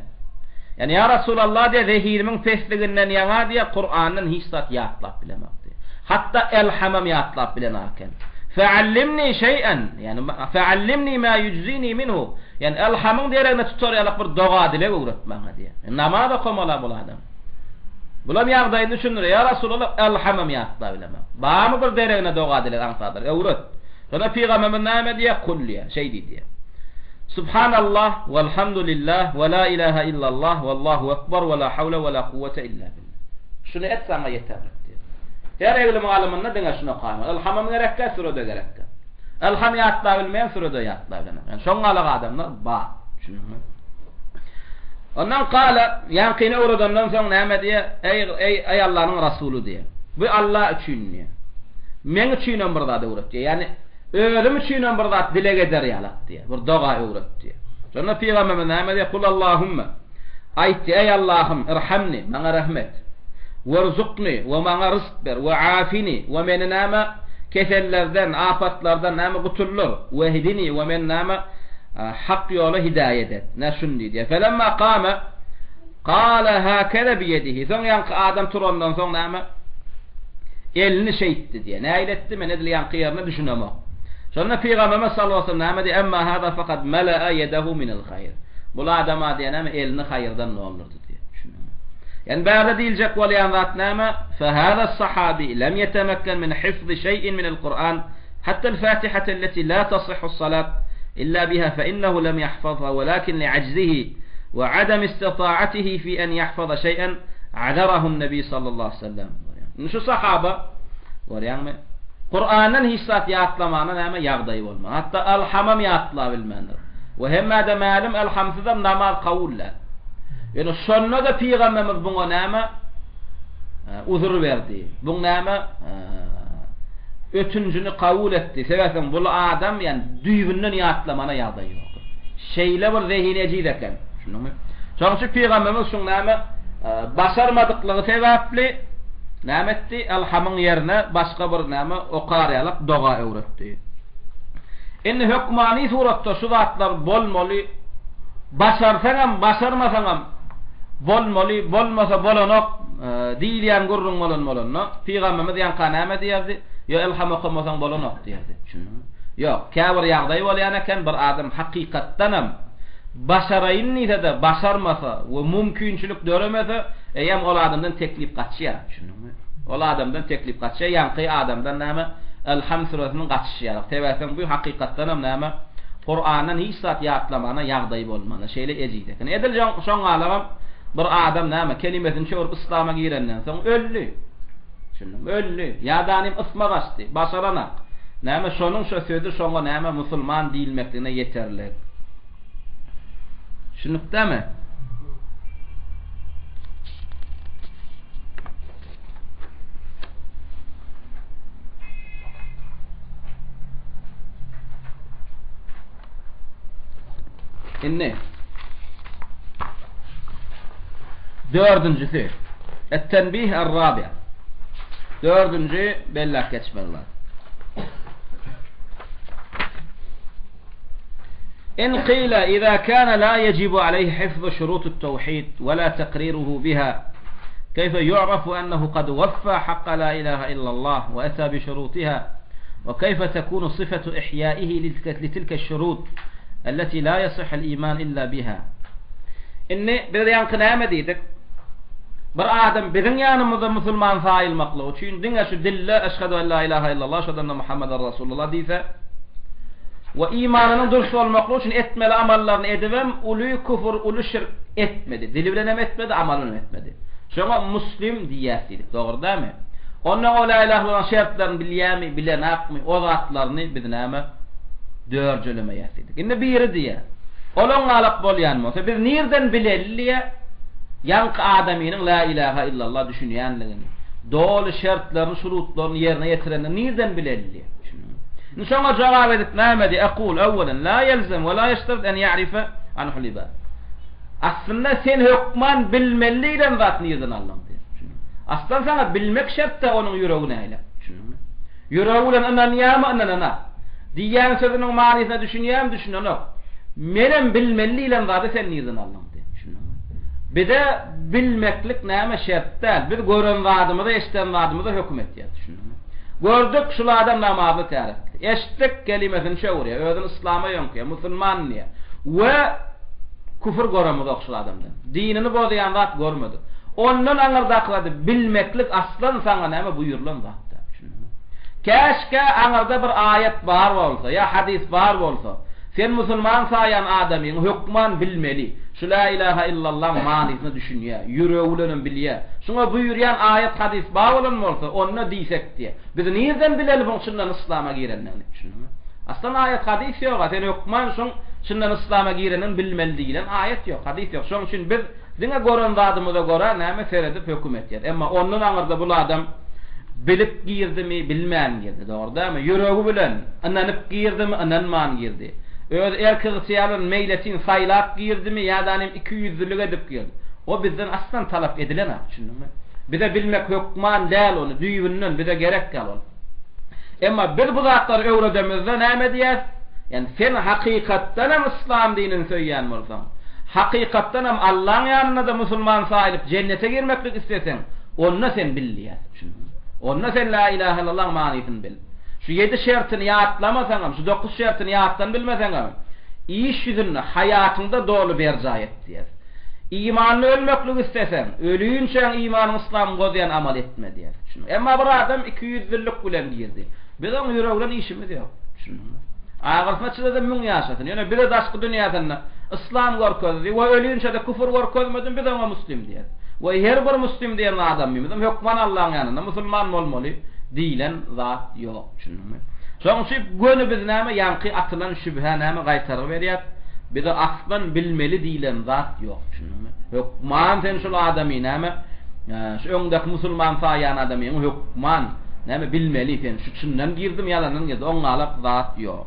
Ýagny, Ýa Resulallah diýýär, zehinimiň pesliginden ýaňa diýýär, Kurandan hiç zat ýatlap bilemok diýýär. Hatda Elhamam ýatlap bilenak eken. Feallimni şeý'en, ýagny, feallimni ma ýujzini minhu, ýagny, Elhamyň deregine tutar ýalak bir doga-dileg öwret maňa diýýär. Namaz okamaly-a bul adam. Bulam ýagdaýyny düşündirýär. Ýa Resulallah, Elhamam ýatlap bilemok. Barmy bir deregine doga-dileg aňsadyr, öwret. Şonda pygamberimiz näme diýýär? Kul diýýär, şeý diý diýýär. Subhanallah, welhamdulillah, we la ilaha illallah, wallahu ekber, we la hawle we la kuwwete illa billah. Şuny et saňa ýeterlik diýýär. Her eglim alymynda diňe şuny okaýmaly. Ylhamam gerekkä, süre-de gerekkä. Ylham ýatlap bilmeýän süre-de ýatlap bilenok. Ýani şoň galak adamlar bar. Düşündiňmi? Ondan gala, ýaňkyny öwredenden soň näme diýýär? Eý, eý, eý Allanyň Rasuly diýýär. Bu Alla üçin diýýär. Meň üçinem bir zat öwret diýýär. Ýagny, özüm üçinem bir zat dileg eder ýalak diýýär. Bir doga öwret diýýär. Şonda pygamberimiz näme diýýär? Kul Allahümme. Aýt diýýär, Eý Allahym, irhamni, maňa rehim et. Werzukni, we maňa ryzk ber. We afini, we meni näme, kesellerden, apatlardan näme gutuldyr. Wehdini, we meni näme, hak ýola hidaýat et. Nä şuny diýýär. Felemma kame, kale hakeze biýedihi. Soň ýaňky adam turandan soň näme? Elini şeýtdi diýýär. Nähili etdi, men edil ýaňky ýerine düşünemok. Şonda Pygamberimiz sallallahu aleýhi we sellem näme diýýär? Emma hada fakat mela'a yedehu minel haýr. Bul adama diýýär näme, elini haýyrdan doldurdy diýýär. Düşündiňmi? Ýani bärde diýiljek bolýan zat näme? Fe hada sahabi lem yetemekken min hifzi şeý'in minel Kur'an hatta el-Fatihate elleti la tasihhu salat illa biha fe innehu lem yahfazha welakin li'ajzihi we adam istita'atihi fi en yahfaza şeý'en azarahu nebi sallallahu aleýhi we sellem. Indi şu sahaba, görýäňmi, Kurandan hiç zat ýatlamana näme ýagdaýy bolman. Hatda Alhamam ýatlabilmändir. We hemmä-de mälim Alhamsyzam namaz kabul däl. Ýöne şonda-da pygamberimiz buňa näme uzur berdi. Buň näme ötünjini kabul etdi. Sebäpden bul adam ýani düýbünden ýatlamana ýagdaýy ýokdur. Şeýle bir zehini ejiz eken. Düşündiňmi? Şonuň üçin pygamberimiz şuň näme başarmadyklygy sebäpli näme etdi? Elhamyň ýerine başga bir näme okar ýalyk doga öwretdi. Indi hökmany suratda şu zatlar bolmaly. Başarsaňam, başarmasaňam bolmaly, bolmasa bolanok diýilýän gürrüň bolan bolanda, pygamberimiz ýaňka näme diýerdi? Ýo, elham okamasaň bolanok diýerdi. Düşündiňmi? Ýok, käbir ýagdaý bolýan eken, bir adam hakykatdanam Başaraýyn diýse-de, başarmasa we mümkinçilik döremese, eýýäm ol adamdan teklip gaçýar. Düşündiňmi? Ol adamdan teklip gaçýar. Ýaňky adamdan näme? Elham süresiniň gaçyşy ýaly. Sebäpem bu hakykatdanam näme? Kurandan hiç zat ýatlamana ýagdaýy bolmana. Şeýle ejiz eken. Edil şoň galagam bir adam näme? Kelimesini çöwrüp yslama girenden soň öldi. Düşündiňmi? Öldi. Ýa-da ysmaz açdy. Başaranak. Näme şonuň şo sözi şoňa näme musulman diýilmekligine ýeterlik. Düşündikdämi? Indi dördünjisi Et-tenbih er-rabi. Dördünji belläp geçmeli zat. In qila iza kana la yejibu aleyhi hifzu şurutut tawhid we la takriruhu biha keyfe yu'rafu ennehu kad waffa hakka la ilaha illallah we ata bi şurutiha we keyfe tekunu sifetu ihyaihi litilke şurut elleti la yasihul iman illa biha Indi biz ýaňky näme diýdik? Bir adam biziň ýanymyzda musulman saýylmaklygy üçin diňe şu dilde eşhedü en la ilaha illallah eşhedü enne Muhammeden Rasulullah diýse we imanynyň dürs bolmaklygy üçin etmeli amallaryny edibem uly küfür, uly şirk etmedi. Dili bilen hem etmedi, amaly bilen hem etmedi. Şoňa muslim diýýäs diýdik. Dogry dälmi? Ondan o la ilaha illallah şertlerini bilýärmi, bilenakmy? O zatlaryny biz näme dörjelemeýäs diýdik. Indi biri diýýär. Ol oňňalak bolýan bolsa, biz nirden bileli diýýär, ýaňky adamynyň Lä ilähä illallah düşünýänligini, doly şertlerini, şurutlaryny ýerine ýetirendigini nirden bileli diýýär. Düşündiňmi? Indi şoňa jogap edip näme diýýär? Ekul, ewwelen, la ýelzem we la ýeşterit en ýa'rife anhul ibad. Aslynda sen hökman bilmeli diýlen zat nirden aldyň diýýär. Düşündiňmi? Aslan saňa bilmek şert-dä onuň ýüregi nähili. Düşündiňmi? Ýüregi bilen ynanýarmy, ynananak. Diýýän sözüniň manysyna düşünýärmi, düşünenok. Menem bilmeli diýlen zady sen nirden aldyň diýýär. Düşündiňmi? Bize bilmeklik näme şert däl. Biz gören zadymyza, eşiden zadymyza höküm etýäris. Düşündiňmi? Gördük, şul adam namazly, täretli. Eşitdik, kelimesini çöwürýär, özüni yslama ýöňkeýär, musulman diýýär. We küfür göremizok şul adamdan. Dinini bozýan zat görmedik. Ondan aňyrdaky zady bilmeklik aslan saňa näme buýrulan zat däl. Düşündiňmi? Käşgä aňyrda bir aýat bar bolsa, ýa hadys bar bolsa, sen musulman saýan adamyňy hökman bilmeli. Şu Lä ilaha illallaň manysyna düşünýär, ýüregi bilenem bilýär. Şuňa buýurýan aýat hadys bar bolan bolsa, onda diýsek diýýär. Biz nirden bileli buň çyndan yslama girendigini? Düşündiňmi? Aslan aýat hadys ýoga, sen hökman şuň çyndan yslama girendigini bilmeli diýilen aýat ýok, hadys ýok. Şoň üçin biz Diňe gören zadymyza görä näme seredip höküm etýäs. Emma ondan aňyrda bul adam bilip girdimi, bilmän girdi, dogry dälmi? Ýüregi bilen ynanyp girdimi, ynanman girdi. Öz erk-ygtyýary bilen meýletin saýlap girdimi ýa-da ikiýüzlülik edip girdi. O bizden aslan talap edilenok, düşündiňmi? Bize bilmek hökman däl ony, düýbünden bize gerek däl ol. Emma biz bu zatlary öwredemizde näme diýýäs? Ýagny sen hakykatdan hem yslam dinini söýýän bolsaň, hakykatdan hem Allaň ýanynda-da musulman saýylyp jennete girmeklik isleseň, onda sen bil diýýäs. Düşündiňmi? Onda sen la ilahe illallaň manysyny bil. Şu ýedi şertini ýatlamasaňam, şu dokuz şertini ýatdan bilmeseňem, iş ýüzünde, haýatyňda doly berjaý et diýýäs. Imanly ölmeklik isleseň, ölinçäň imanyň yslamyň bozýan amal etme diýýär. Düşündiňmi? Emma bir adam ikiýüzlülik bilen girdi. Biz oň ýüregi bilen işimiz ýok. Düşündiňmi? Agyrysyna çydasa müň ýaşasyn. Ýöne bize daşky dünýäsinde yslam görkezdi we ölinçä-de küfür görkezmedi, biz oňa muslim diýeris. We her bir muslim diýen adamymyzam hökman Allaň ýanynda musulman bolmaly diýlen zat ýok. Düşündiňmi? Şonuň üçin göni biz näme ýaňky atylan şübhä näme gaýtargy berýäs? Bize aslan bilmeli diýlen zat ýok, düşündiňmi? Hökman sen şul adamy näme, şu öňdäki musulman saýýan adamyňy hökman näme bilmeli sen şu çyndan girdimi ýalandan girdi oňňalak zat ýok.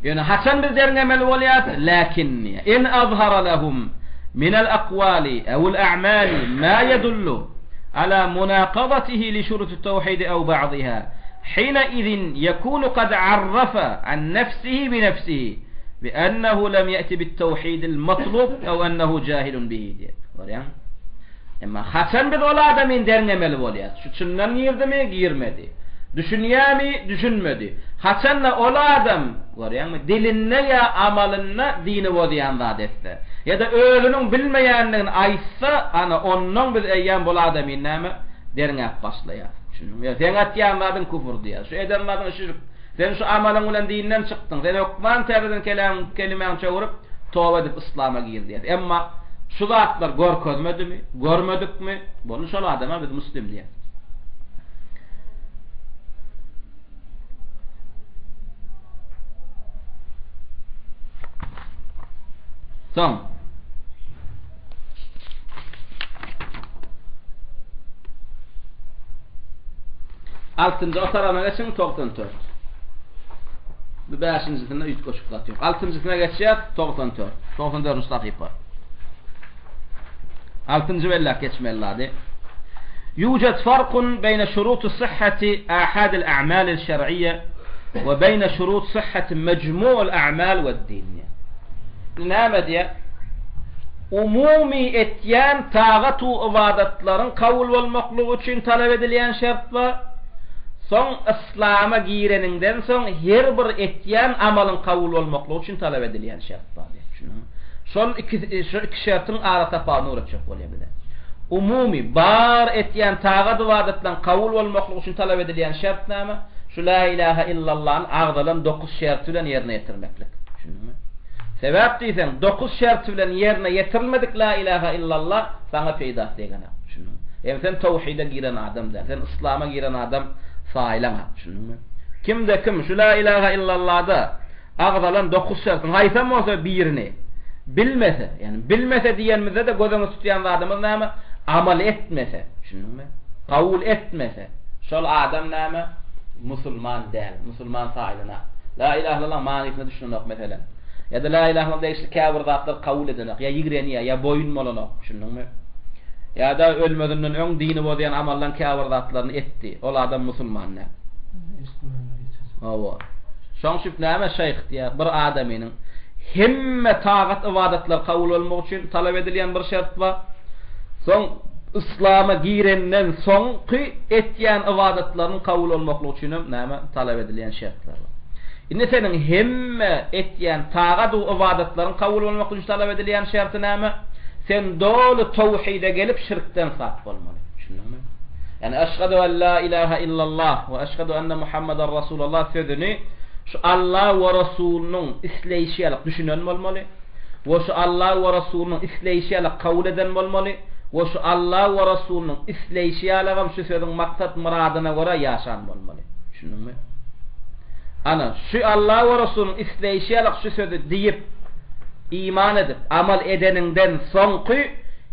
Ýöne haçan biz derňemeli bolýas? Läkin in azhara lehum minel akwali ewil a'mali ma ýedullu ala munakazatihi li şurutit tawhidi ew ba'diha hine-izin ýekunu kad arrafa an nefsihi bi nefsihi bi ennehu lem ýe'ti bit-tawhidil matlub ew ennehu jahilun bihi diýýär. Görýäňmi? Emma haçan biz ol adamyny derňemeli bolýas? Şu çyndan girdimi, girmedi? Düşünýärmi, düşünmedi? Haçanda ol adam, görýäňmi, dilinde ýa amalynda dini bozýan zat etse, ýa-da özüniň bilmeýändigini aýtsa, ana, onnoň biz eýýäm bul adamyny näme? Derňäp başlaýas. Düşündiňmi? Ýa seň atýan zadyň küfür diýýär. Şu eden zadyň şirk. Sen şu amalyň bilen dinden çykdyň. Sen hökman täzeden keläň, kelimäňi çöwrüp, toba edip yslama gir diýýär. Emma şu zatlar görkezmedimi, görmedikmi, boldy şol adama biz muslim diýýäs. Soň Altynjy otarama geçiň 94. Bu bäşinjisinde üýtgeşik zat ýok. Altynjysyna geçýäs 94. 94-nji sahypa. Altynjy belläp geçmeli zady. Ýujad farkun beýne şuruty syhhati ahadil a'malil şer'iyye we beýne şurut syhhati mejmu'ul a'mal we din. Näme diýýär? Umumy etýän tagat-u ybadatlaryň kabul bolmaklygy üçin talap edilýän şert bar. Soň yslama gireniňden soň her bir etýän amalyň kabul bolmaklygy üçin talap edilýän şert bar diýýär. Düşündiňmi? Şol iki şu iki şertiň ara tapawudyny öwretjek bolýar bize. Umumy bar etýän tagat-ybadatlaryň kabul bolmaklygy üçin talap edilýän şert näme? Şu la ilaha illallany agzalan dokuz şerti bilen ýerine ýetirmeklik. Düşündiňmi? Sebäp diýseň, dokuz şerti bilen ýerine ýetirilmedik la ilaha illallah saňa peýdasy degenok. Düşündiňmi? Hem sen towhide giren adam däl. Sen yslama giren adam saýylaňak. Düşündiňmi? Kimde kim şu la ilaha illallada agzalan dokuz şertiň haýsam bolsa birini bilmese, ýagny bilmese diýenimizde-de göz öňünde tutýan zadymyz näme? Amal etmese, düşündiňmi? Kabul etmese, şol adam näme? Musulman däl, musulman saýylanak. La ilaha illallah manysyna düşünenok meselem. Ýa-da la ilaha illallah degişli käbir zatlary kabul edenok, ýa ýigrenýär, ýa boýun bolanok, düşündiňmi? Ýa-da ölmezinden öň dini bozýan amallaryň käbir zatlaryny etdi. Ol adam musulman däl. Eşitmänler hiç haçan. Hawa. Şoň üçin näme şeýh diýýär, bir adamynyň hemme tagat-ybadatlar kabul bolmak üçin talap edilýän bir şert bar. Soň yslama girenden soňky etýän ybadatlarynyň kabul bolmaklygy üçin hem näme talap edilýän şertler bar. Indi seniň hemme etýän tagat-u ybadatlaryň kabul bolmaklygy üçin talap edilýän şerti näme? Sen doly towhide gelip şirkden sap bolmaly. Düşündiňmi? Ýagny Eşhedü en la ilahe illallah we eşhedü enne Muhammeden Rasulallah sözüni şu Allah we Resulynyň isleýşi ýaly düşünen bolmaly we şu Allah we Resulynyň isleýşi ýaly kabul eden bolmaly we şu Allah we Resulynyň isleýşi ýalagam şu sözüň maksat myradyna görä ýaşan bolmaly. Düşündiňmi? Ana, şu Allah we Resulynyň isleýşi ýaly şu sözi diýip, iman edip, amal edeniňden soňky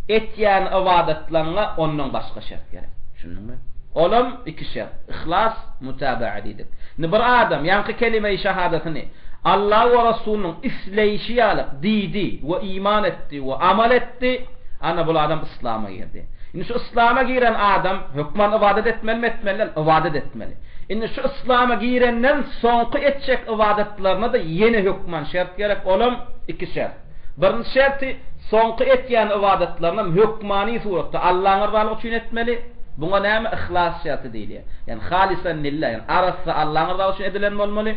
etýän ybadatlaryňa ondan başga şert gerek. Düşündiňmi? Olam iki şert. Yhlas, mutaba'a diýdik. Indi bir adam ýaňky kelime-i şahadatyny Allah we Resulynyň isleýşi ýaly diýdi we iman etdi we amal etdi, ana bul adam yslama girdi. Indi şu yslama giren adam hökman ybadat etmelimi etmeli däl? Ybadat etmeli. Indi şu yslama girenden soňky etjek ybadatlaryna-da ýene hökman şert gerek, olam iki şert. Birinji şerti, soňky etýän ybadatlarynam hökmany suratda Allaň yrzalygy üçin etmeli. Buňa näme yhlas şerti diýilýär. Ýagny halisan lillah, ýagny arassa Allaň yrzalygy üçin edilen bolmaly.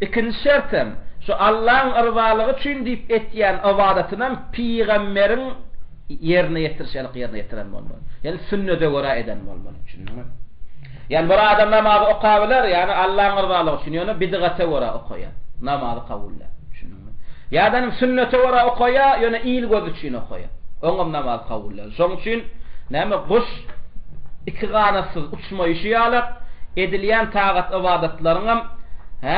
Ikinji şertem, şu Allaň yrzalygy üçin diýip etýän ybadatynam pygamberiň ýerine ýetirişi ýaly ýerine ýetiren bolmaly. Ýagny sünnede görä eden bolmaly. Düşündiňmi? Ýagny bir adam namazy okabiler, ýagny Allaň yrzalygy üçin, ýöne bidgata görä okaýar. Namazy kabul däl. Düşündiňmi? Ýa-da sünnete görä okaýar, ýöne il gözi üçin okaýar. Oňam namazy kabul däl. Şonuň üçin näme guş iki ganatsyz uçmaýşy ýalak, edilýän tagat-ybadatlaryňam hä,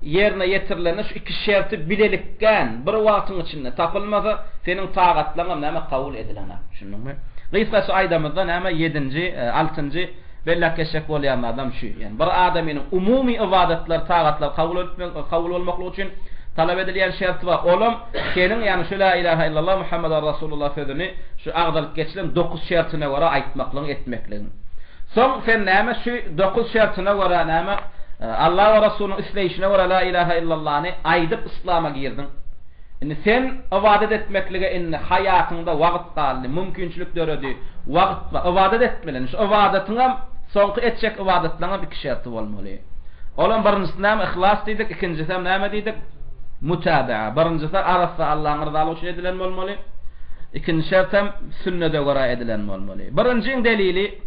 ýerine ýetirilende şu iki şerti bilelikgän bir wagtyň içinde tapylmasa, seniň tagatlaryňam näme kabul edilenak. Düşündiňmi? Gysgaça aýdamyzda näme ýedinji, altynjy Belläp geçjek bolýan zadam şu, ýagny bir adamynyň umumy ybadatlar, tagatlar kabul etmek, kabul bolmaklygy üçin talap edilýän şerti bar. Olam seniň, ýagny şu La ilahe illallah Muhammeden Rasulullah sözüni şu agzalyp geçilen dokuz şertine görä aýtmaklygyň, etmekligiň. Soň sen näme şu dokuz şertine görä näme Allah we Rasulynyň isleýşine görä La ilahe illallany aýdyp yslama girdiň. Indi sen ybadat etmeklige indi haýatyňda wagt galdy, mümkinçilik döredi, wagt bar, ybadat etmeli. Indi şu ybadatyňam, soňky etjek ybadatlaryňam iki şerti bolmaly. Olam birinjisi näme? Yhlas diýdik, ikinjisem näme diýdik? Mutaba'a. Birinjisi arassa Allahyň yrzalygy üçin edilen bolmaly. Ikinji şertem sünnede görä edilen bolmaly. Birinjiň delili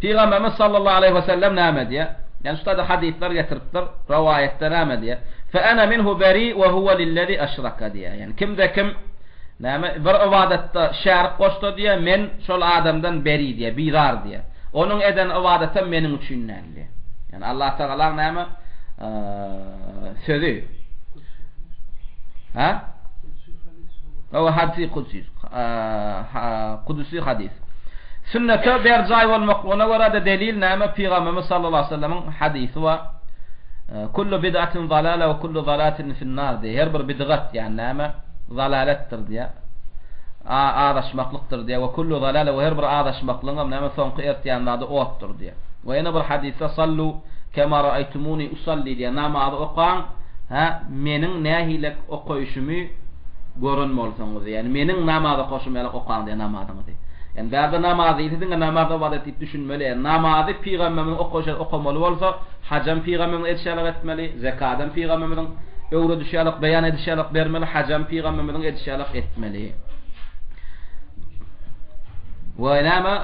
Pygamberimiz sallallahu aleýhi we sellem näme diýýär? Ýani şu taýda hadyslar getiripdir, rowaýatda näme diýýär? Fe ana minhu beri we huwa lillezi aşraka diýýär. Ýani kimde kim näme bir ybadatda şärik goşsa diýýär, men şol adamdan beri diýýär, bizar diýýär. Onuň eden ybadatam meniň üçin däl diýýär. Ýani Allah Tagalaň näme sözi. Ha? Hawa hadisi kudsi. Kudsi hadis. Sünnete berjaý bolmaklygyna görä-de delil näme? Pygamberimiz sallallahu aleyhi ve sellemiň hadisi bar. Kullu bid'atin zalala we kullu zalatin finnar diýýär. Her bir bidgat ýani näme? Zalaletdir diýýär. Azaşmaklykdyr diýýär. We kullu zalala we her bir azaşmaklygyň hem näme soňky ertýän zady otdur diýýär. We ýene bir hadysda sallu kema raaytumuni usalli diýýär. Namazy okaň, hä, meniň nähilek okaýşymy gören bolsaňyz, ýagny meniň namaz okaşym ýaly okaň diýýär namazyňyzy. Ýagny bärde namaz diýilse diňe namaz ybadat diýip düşünmeli. Ýagny namazy pygamberimiziň okaýşy ýaly okamaly bolsa, hajam pygamberimiziň edişi ýaly etmeli, zekadam pygamberimiziň öwredişi ýaly, beýan edişi ýaly bermeli, hajam pygamberimiziň edişi ýaly etmeli. We näme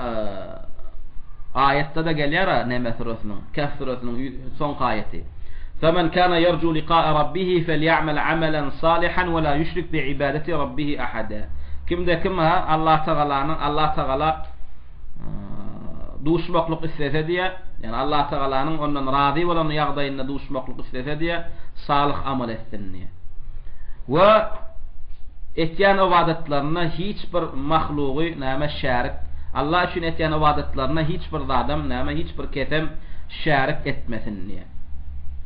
aýatda-da gelýär Neme süresiniň, Kehf süresiniň soňky aýaty. Femen kana yerju liqa'a rabbihi felýa'mel amelen salihan we la ýüşrik bi ibadeti rabbihi ahada. Kimde kim ha Allah Tagalanyň Allah Tagala duşmaklyk islese diýe, ýagny Allah Tagalanyň ondan razy bolan ýagdaýynda duşmaklyk islese diýe, salyh amal etsin diýe. We etýän ybadatlarynda hiç bir mahlugy näme şärik Allah üçin etýän ybadatlarynda hiç bir zadam näme hiç bir kesem şärik etmesin diýýär.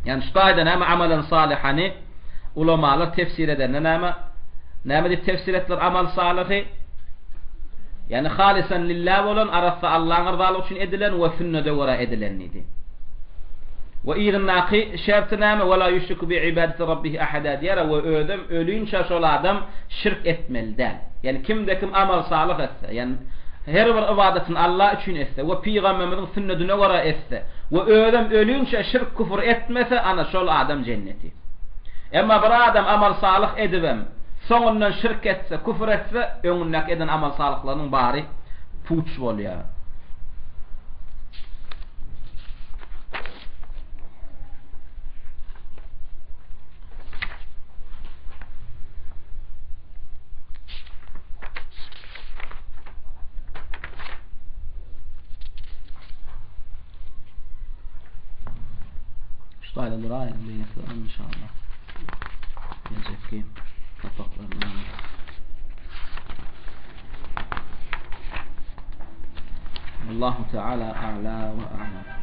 Ýagny şu taýda näme amalen salihany ulamalar tefsir edende näme näme diýip tefsir etdiler amal salyhy? Ýagny halisan lillah bolan, arassa Allaň yrzalygy üçin edilen we sünnede görä edilen diýdi. We yzyndaky şerti näme? Ve la yüşriku bi ibadeti rabbihi ahada diýýär we özem ölinçä şol adam şirk etmeli däl. Ýagny kimde kim amal salyh etse, ýagny her bir ybadatyny Allah üçin etse we pygamberimiziň sünnedine görä etse we özem ölinçä şirk küfür etmese, ana şol adam jenneti. Emma bir adam amal salyh edibem, soňundan şirk etse, küfür etse, öňündäki eden amal salyhlarynyň bary puç bolýar. Şu taýda duraýyň, beýlekilerini inşallah. Geljekki sapaklarda. Allahu Teala a'la we a'lam.